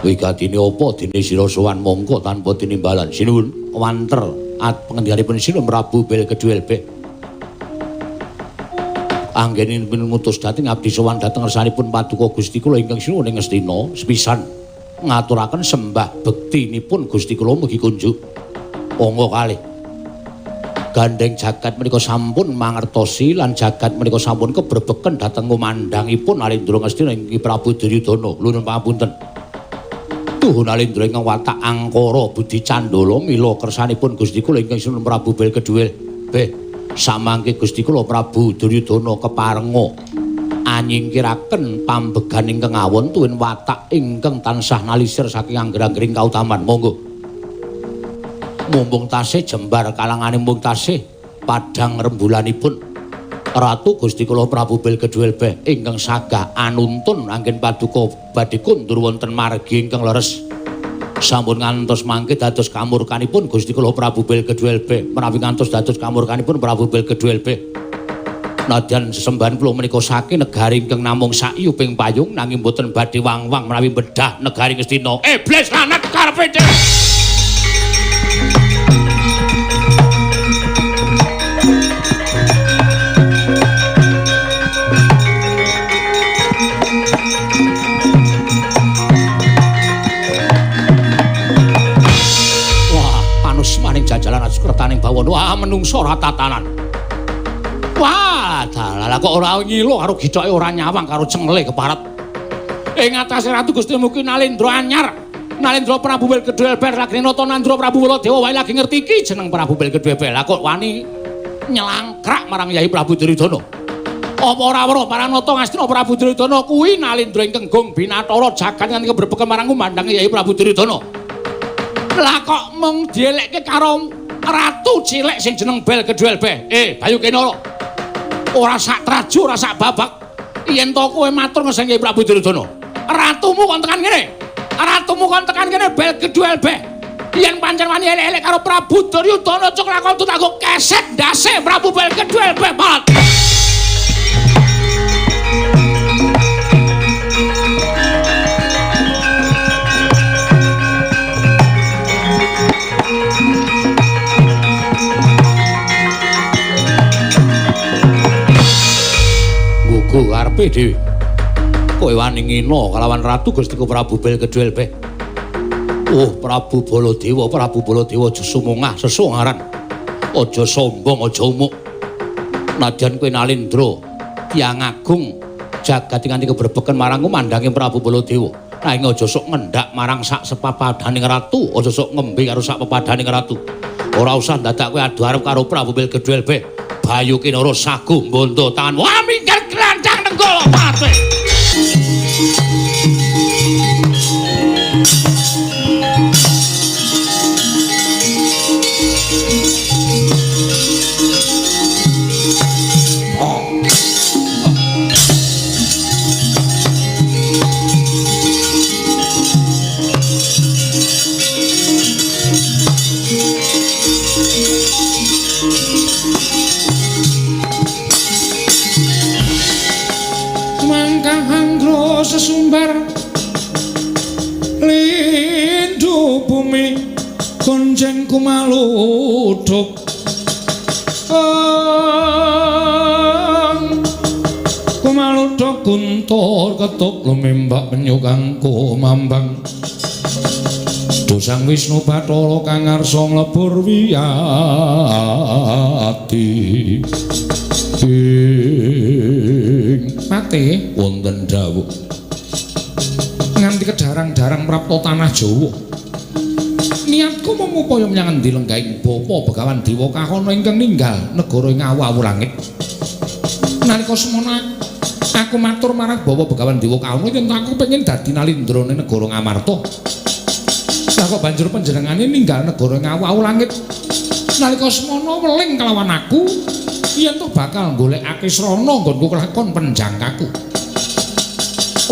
Wigatine apa dene sira sowan mongko tanpa tinimbalan. Sinuwun wanter at pengendikanipun Sinuwun Prabu Bel Gedhuelbe. Anggenipun ngutus dhateng abdi sowan dhateng ngersanipun paduka Gusti kula ingkang sinuwun ing Ngastina sepisan ngaturaken sembah bektinipun Gusti kula mugi kunjuk. Angka kalih. Gandeng jagat menika sampun mangertosi lan jagat menika sampun kebrebeken dhateng kumandhangipun Nalendra Ngastina ing Prabu Duryudana. Nuwun pangapunten. Tuhu Nalendra ingkang watak angkara budi candala mila kersanipun Gusti kula ingkang sinuwun Prabu Bel Gedhuel. Beh, samangke Gusti kula Prabu Duryudana keparenga anyingkiraken pambegan ingkang awon tuwin watak ingkang tansah nalisir saking angger-anggering kautaman. Monggo. Mumpung tasih jembar kalangane mumpung tasih padhang rembulanipun Ratu Gusti kula Prabu Bel Gedhuel Beh ingkang sagah anuntun anggen paduka badhe kundur wonten margi ingkang leres. Sampun ngantos mangke dados kamurkanipun Gusti kula Prabu Bel Gedhuel Beh menawi ngantos dados kamurkanipun Prabu Bel Gedhuel Beh. Nadyan sesembahan kula menika saking negari ingkang namung saiyuping payung nanging boten badhe wang-wang menawi bedah negari Ngastina. Iblis lanat karepe dhewe. Wah, panusmaning jajalan asukretaning bawana. Wah, menungso ora tatanan. Wah, dalah kok ora ngilo karo githoke ora nyawang karo cengle keparet. Ing atase Ratu Gusti Muki Nalendra anyar. Nalendra Prabu Bel Gedhuel Bel lagi nata Nandra Prabu Baladewa wae lagi ngerti iki jeneng Prabu Bel Gedhuel Bel. Lah kok wani nyelangkrak marang Yai Prabu Duryudana. Apa ora weruh marang nata Ngastina Prabu Duryudana kuwi Nalendra ingkang gong binathara jagat nganti kebrebeken marang kumandhange Yai Prabu Duryudana. Lah kok mung dielekke karo ratu cilik sing jeneng Bel Gedhuel Bel. Bayu Kinara. Ora sak traju, ora sak babak. Yen to kowe matur ngeseng Kyai Prabu Duryudana. Ratumu kon tekan kene. Ratumu kon tekan kene Bel Gedhuel Beh. Yen pancen wani elek-elek karo Prabu Duryudana cuk lakon tanggo keset ndase Prabu Bel Gedhuel Beh. Malat. Gugu karepe dhewe. Kowe wani ngina kalawan Ratu Gustiku Prabu Bel Gedhuel Beh. Oh Prabu Baladewa, Prabu Baladewa aja sumungah sesungaran. Aja sombong, aja umuk. Nadyan kowe Nalendra tiyang agung jagat nganti kebrebeken marang kumandhange Prabu Baladewa. Nanging aja sok ngendak marang sak sepapadaning ratu, aja sok ngembe karo sak pepadaning ratu. Ora usah dadak kowe adu arep karo Prabu Bel Gedhuel Beh. Bayu Kinara sagu mbondo tangan. Wah minggir glancang nenggala pate. Sesumbar lindu bumi gonjeng kumaluduk kumaluduk guntur ketuk lumembak penyu kang kumambang dosang Wisnu Bathara kang ngarsa mlebur wiyati ing pate wonten dawuh nganti kedarang-darang prapta tanah Jawa. Niatku mung upaya menyang endi lenggahing Bapa Begawan Dewa Kahana ingkang ninggal negara ing awu-awu langit. Nalika semana aku matur marang Bapa Begawan Dewa Kahana yen aku pengen dadi nalindrane negara Ngamarta. Lah kok banjur panjenengane ninggal negara Ngawu langit nalika semono weling kelawan aku yen to bakal golekake srana nggonku kelakon penjangkaku.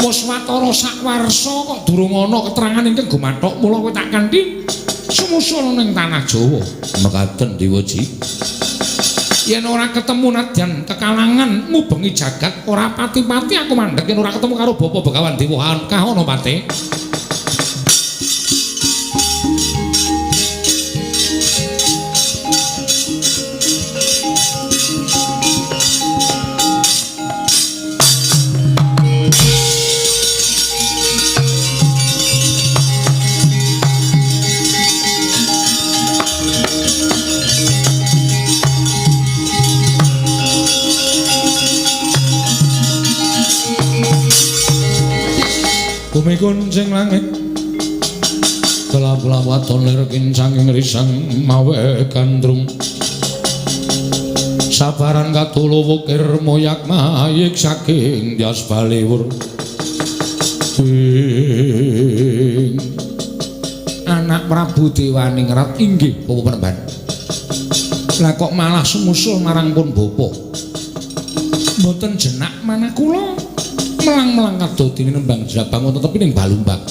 Wis watara sakwarsa kok durung ana keterangan ingkang gumathok, mula kowe tak kanthi sumusul ning tanah Jawa. Mekaten Dewaji. Yen ora ketemu nadyan kekalangan ngubengi jagat ora pati-pati aku mandheg yen ora ketemu karo Bapa Begawan Dewa Kahana Pate. Bumi kuncing langit kelap-kelap waton lir kincang risang mawe gandrung sabaran katulu wukir moyak mayik saking jas baliwur ing anak Prabu Dewaningrat inggih Bapak Penemban. Lah kok malah sumusul marang pun bapa. Mboten jenak manah kula melang-melang kadodene nembang jabang wonten tepi ning Balumbang.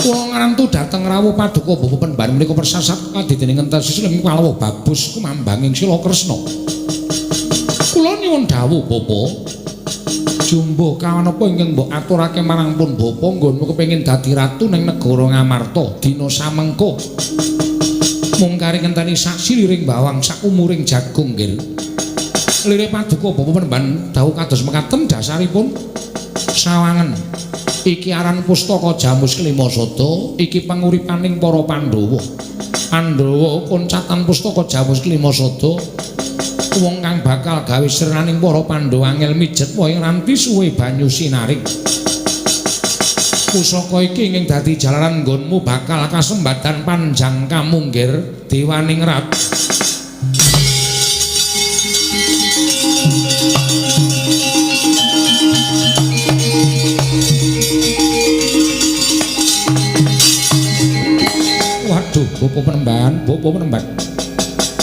Kula ngrantu dhateng rawuh paduka Bapak Penemban menika persasat kadidene ngentesi siling kalawuh babus kumambanging Sila Kresna. Kula nyuwun dawuh Bapak. Jumbuh kawan apa ingkang mbok aturake marang pun bapa nggonmu kepengin dadi ratu ning negara Ngamarta dina samengko. Mung kari ngenteni saksi liring bawang sakumuring jagung nggih. Lire paduka Bapak Penemban dawuh kados mekaten dasaripun sawangen iki aran pustaka Jamus Kelima Sada iki panguripaning para Pandhawa. Pandhawa koncatan pustaka Jamus Kelima Sada wong kang bakal gawe sirnaning para Pandhawa angel mijet wae ranti suwe banyu sinaring. Pusaka iki ingkang dadi jalaran nggonmu bakal kasembadan panjang kamunggir Dewaningrat. Waduh, Bapak Penemban, Bapak Penemban.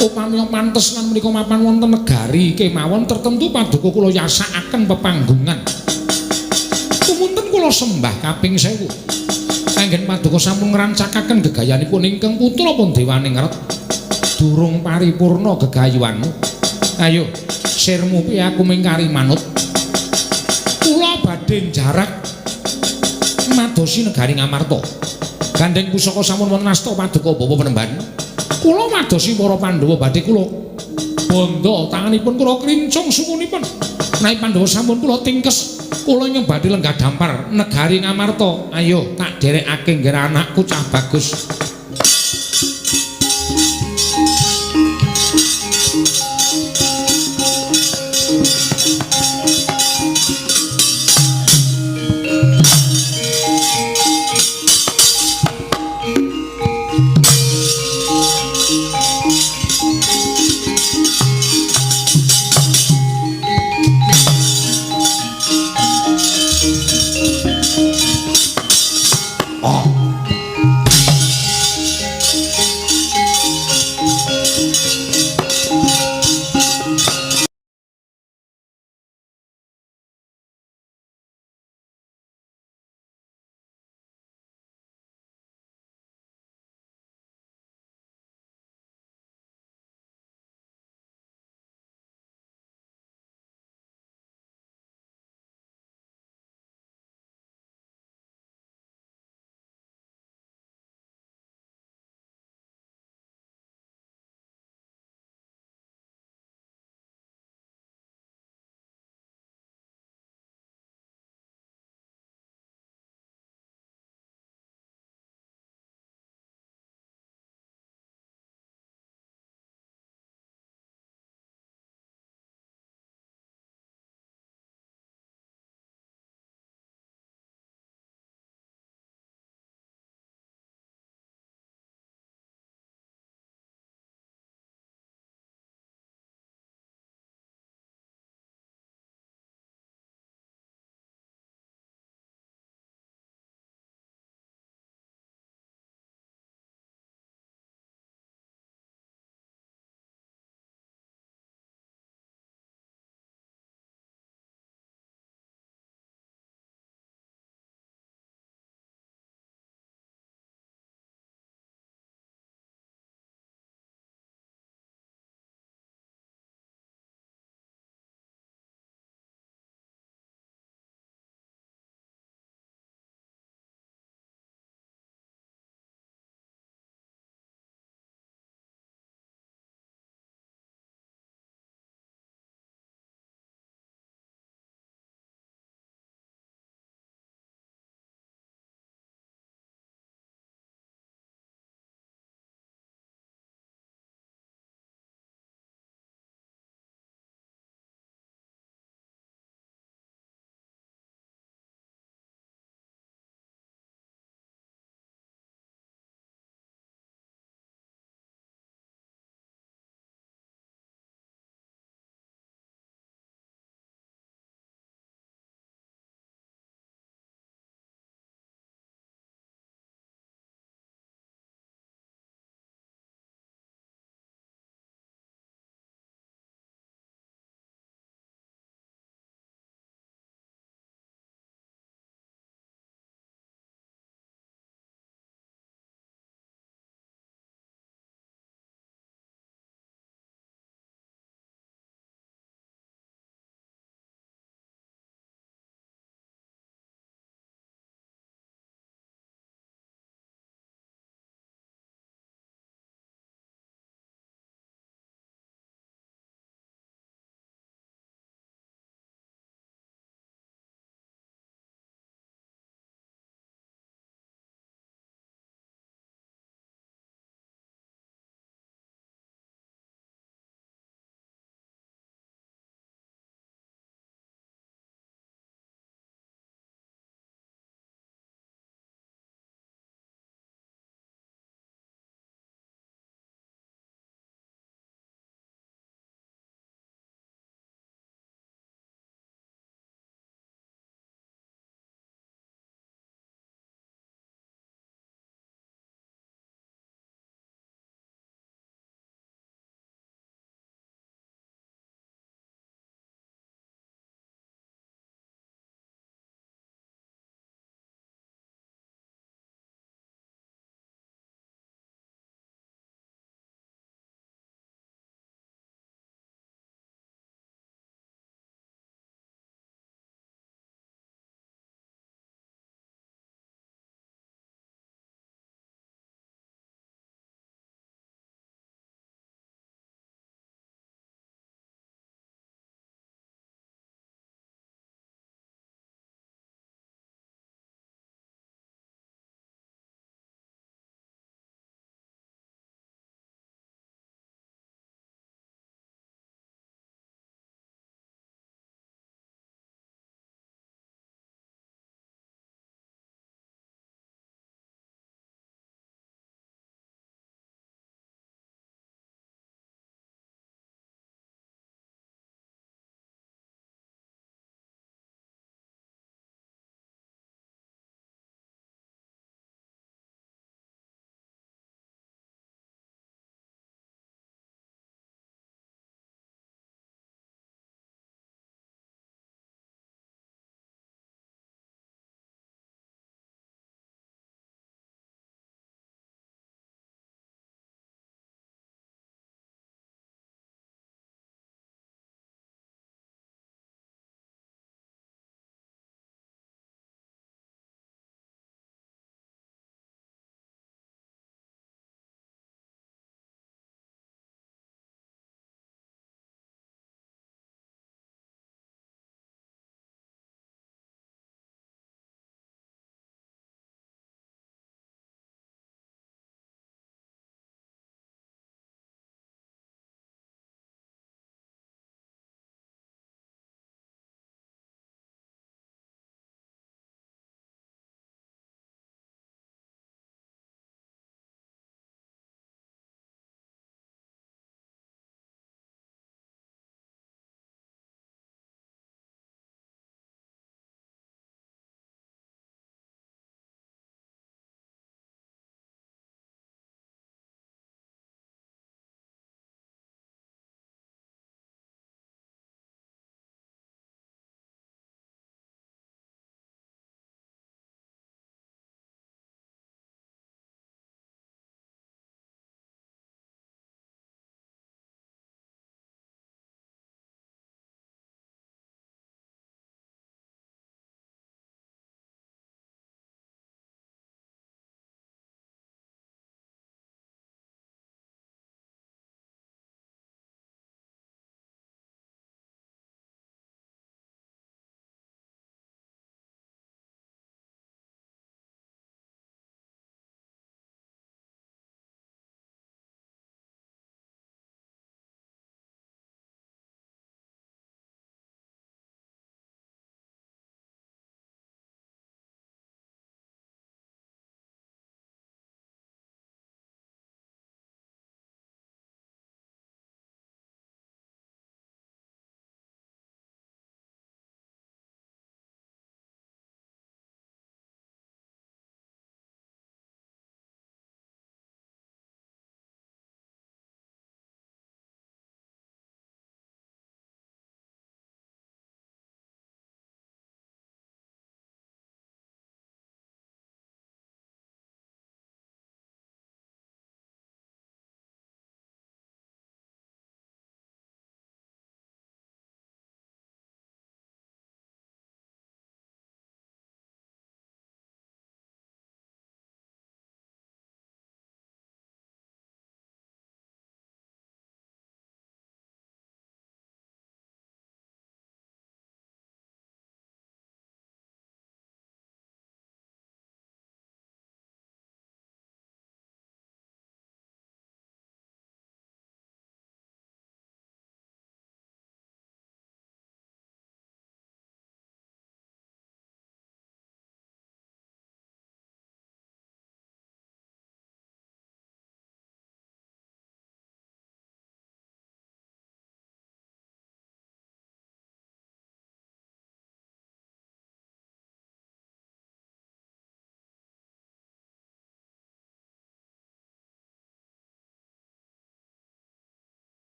Upami pantes lan menika mapan wonten negari kemawon tertentu paduka kula yasakaken pepanggungan. Tumunten kula sembah kaping 1000. Anggen paduka sampun ngrancakaken gegayanipun ingkang putra pun Dewaningrat. Durung paripurna gegayuhanmu. Ayo, sirmu piye aku mingkari manut. Kula badhe njarak madosi negari Ngamarta. Gandeng pusaka sampun wonten asta paduka Bapak Penemban. Kula madosi para Pandhawa badhe kula bandha tanganipun kula krincung sukunipun. Menawi Pandhawa sampun kula tingkes, kula ingkang badhe lenggah dampar negari Ngamarta. Ayo tak derekake nggih anakku cah bagus.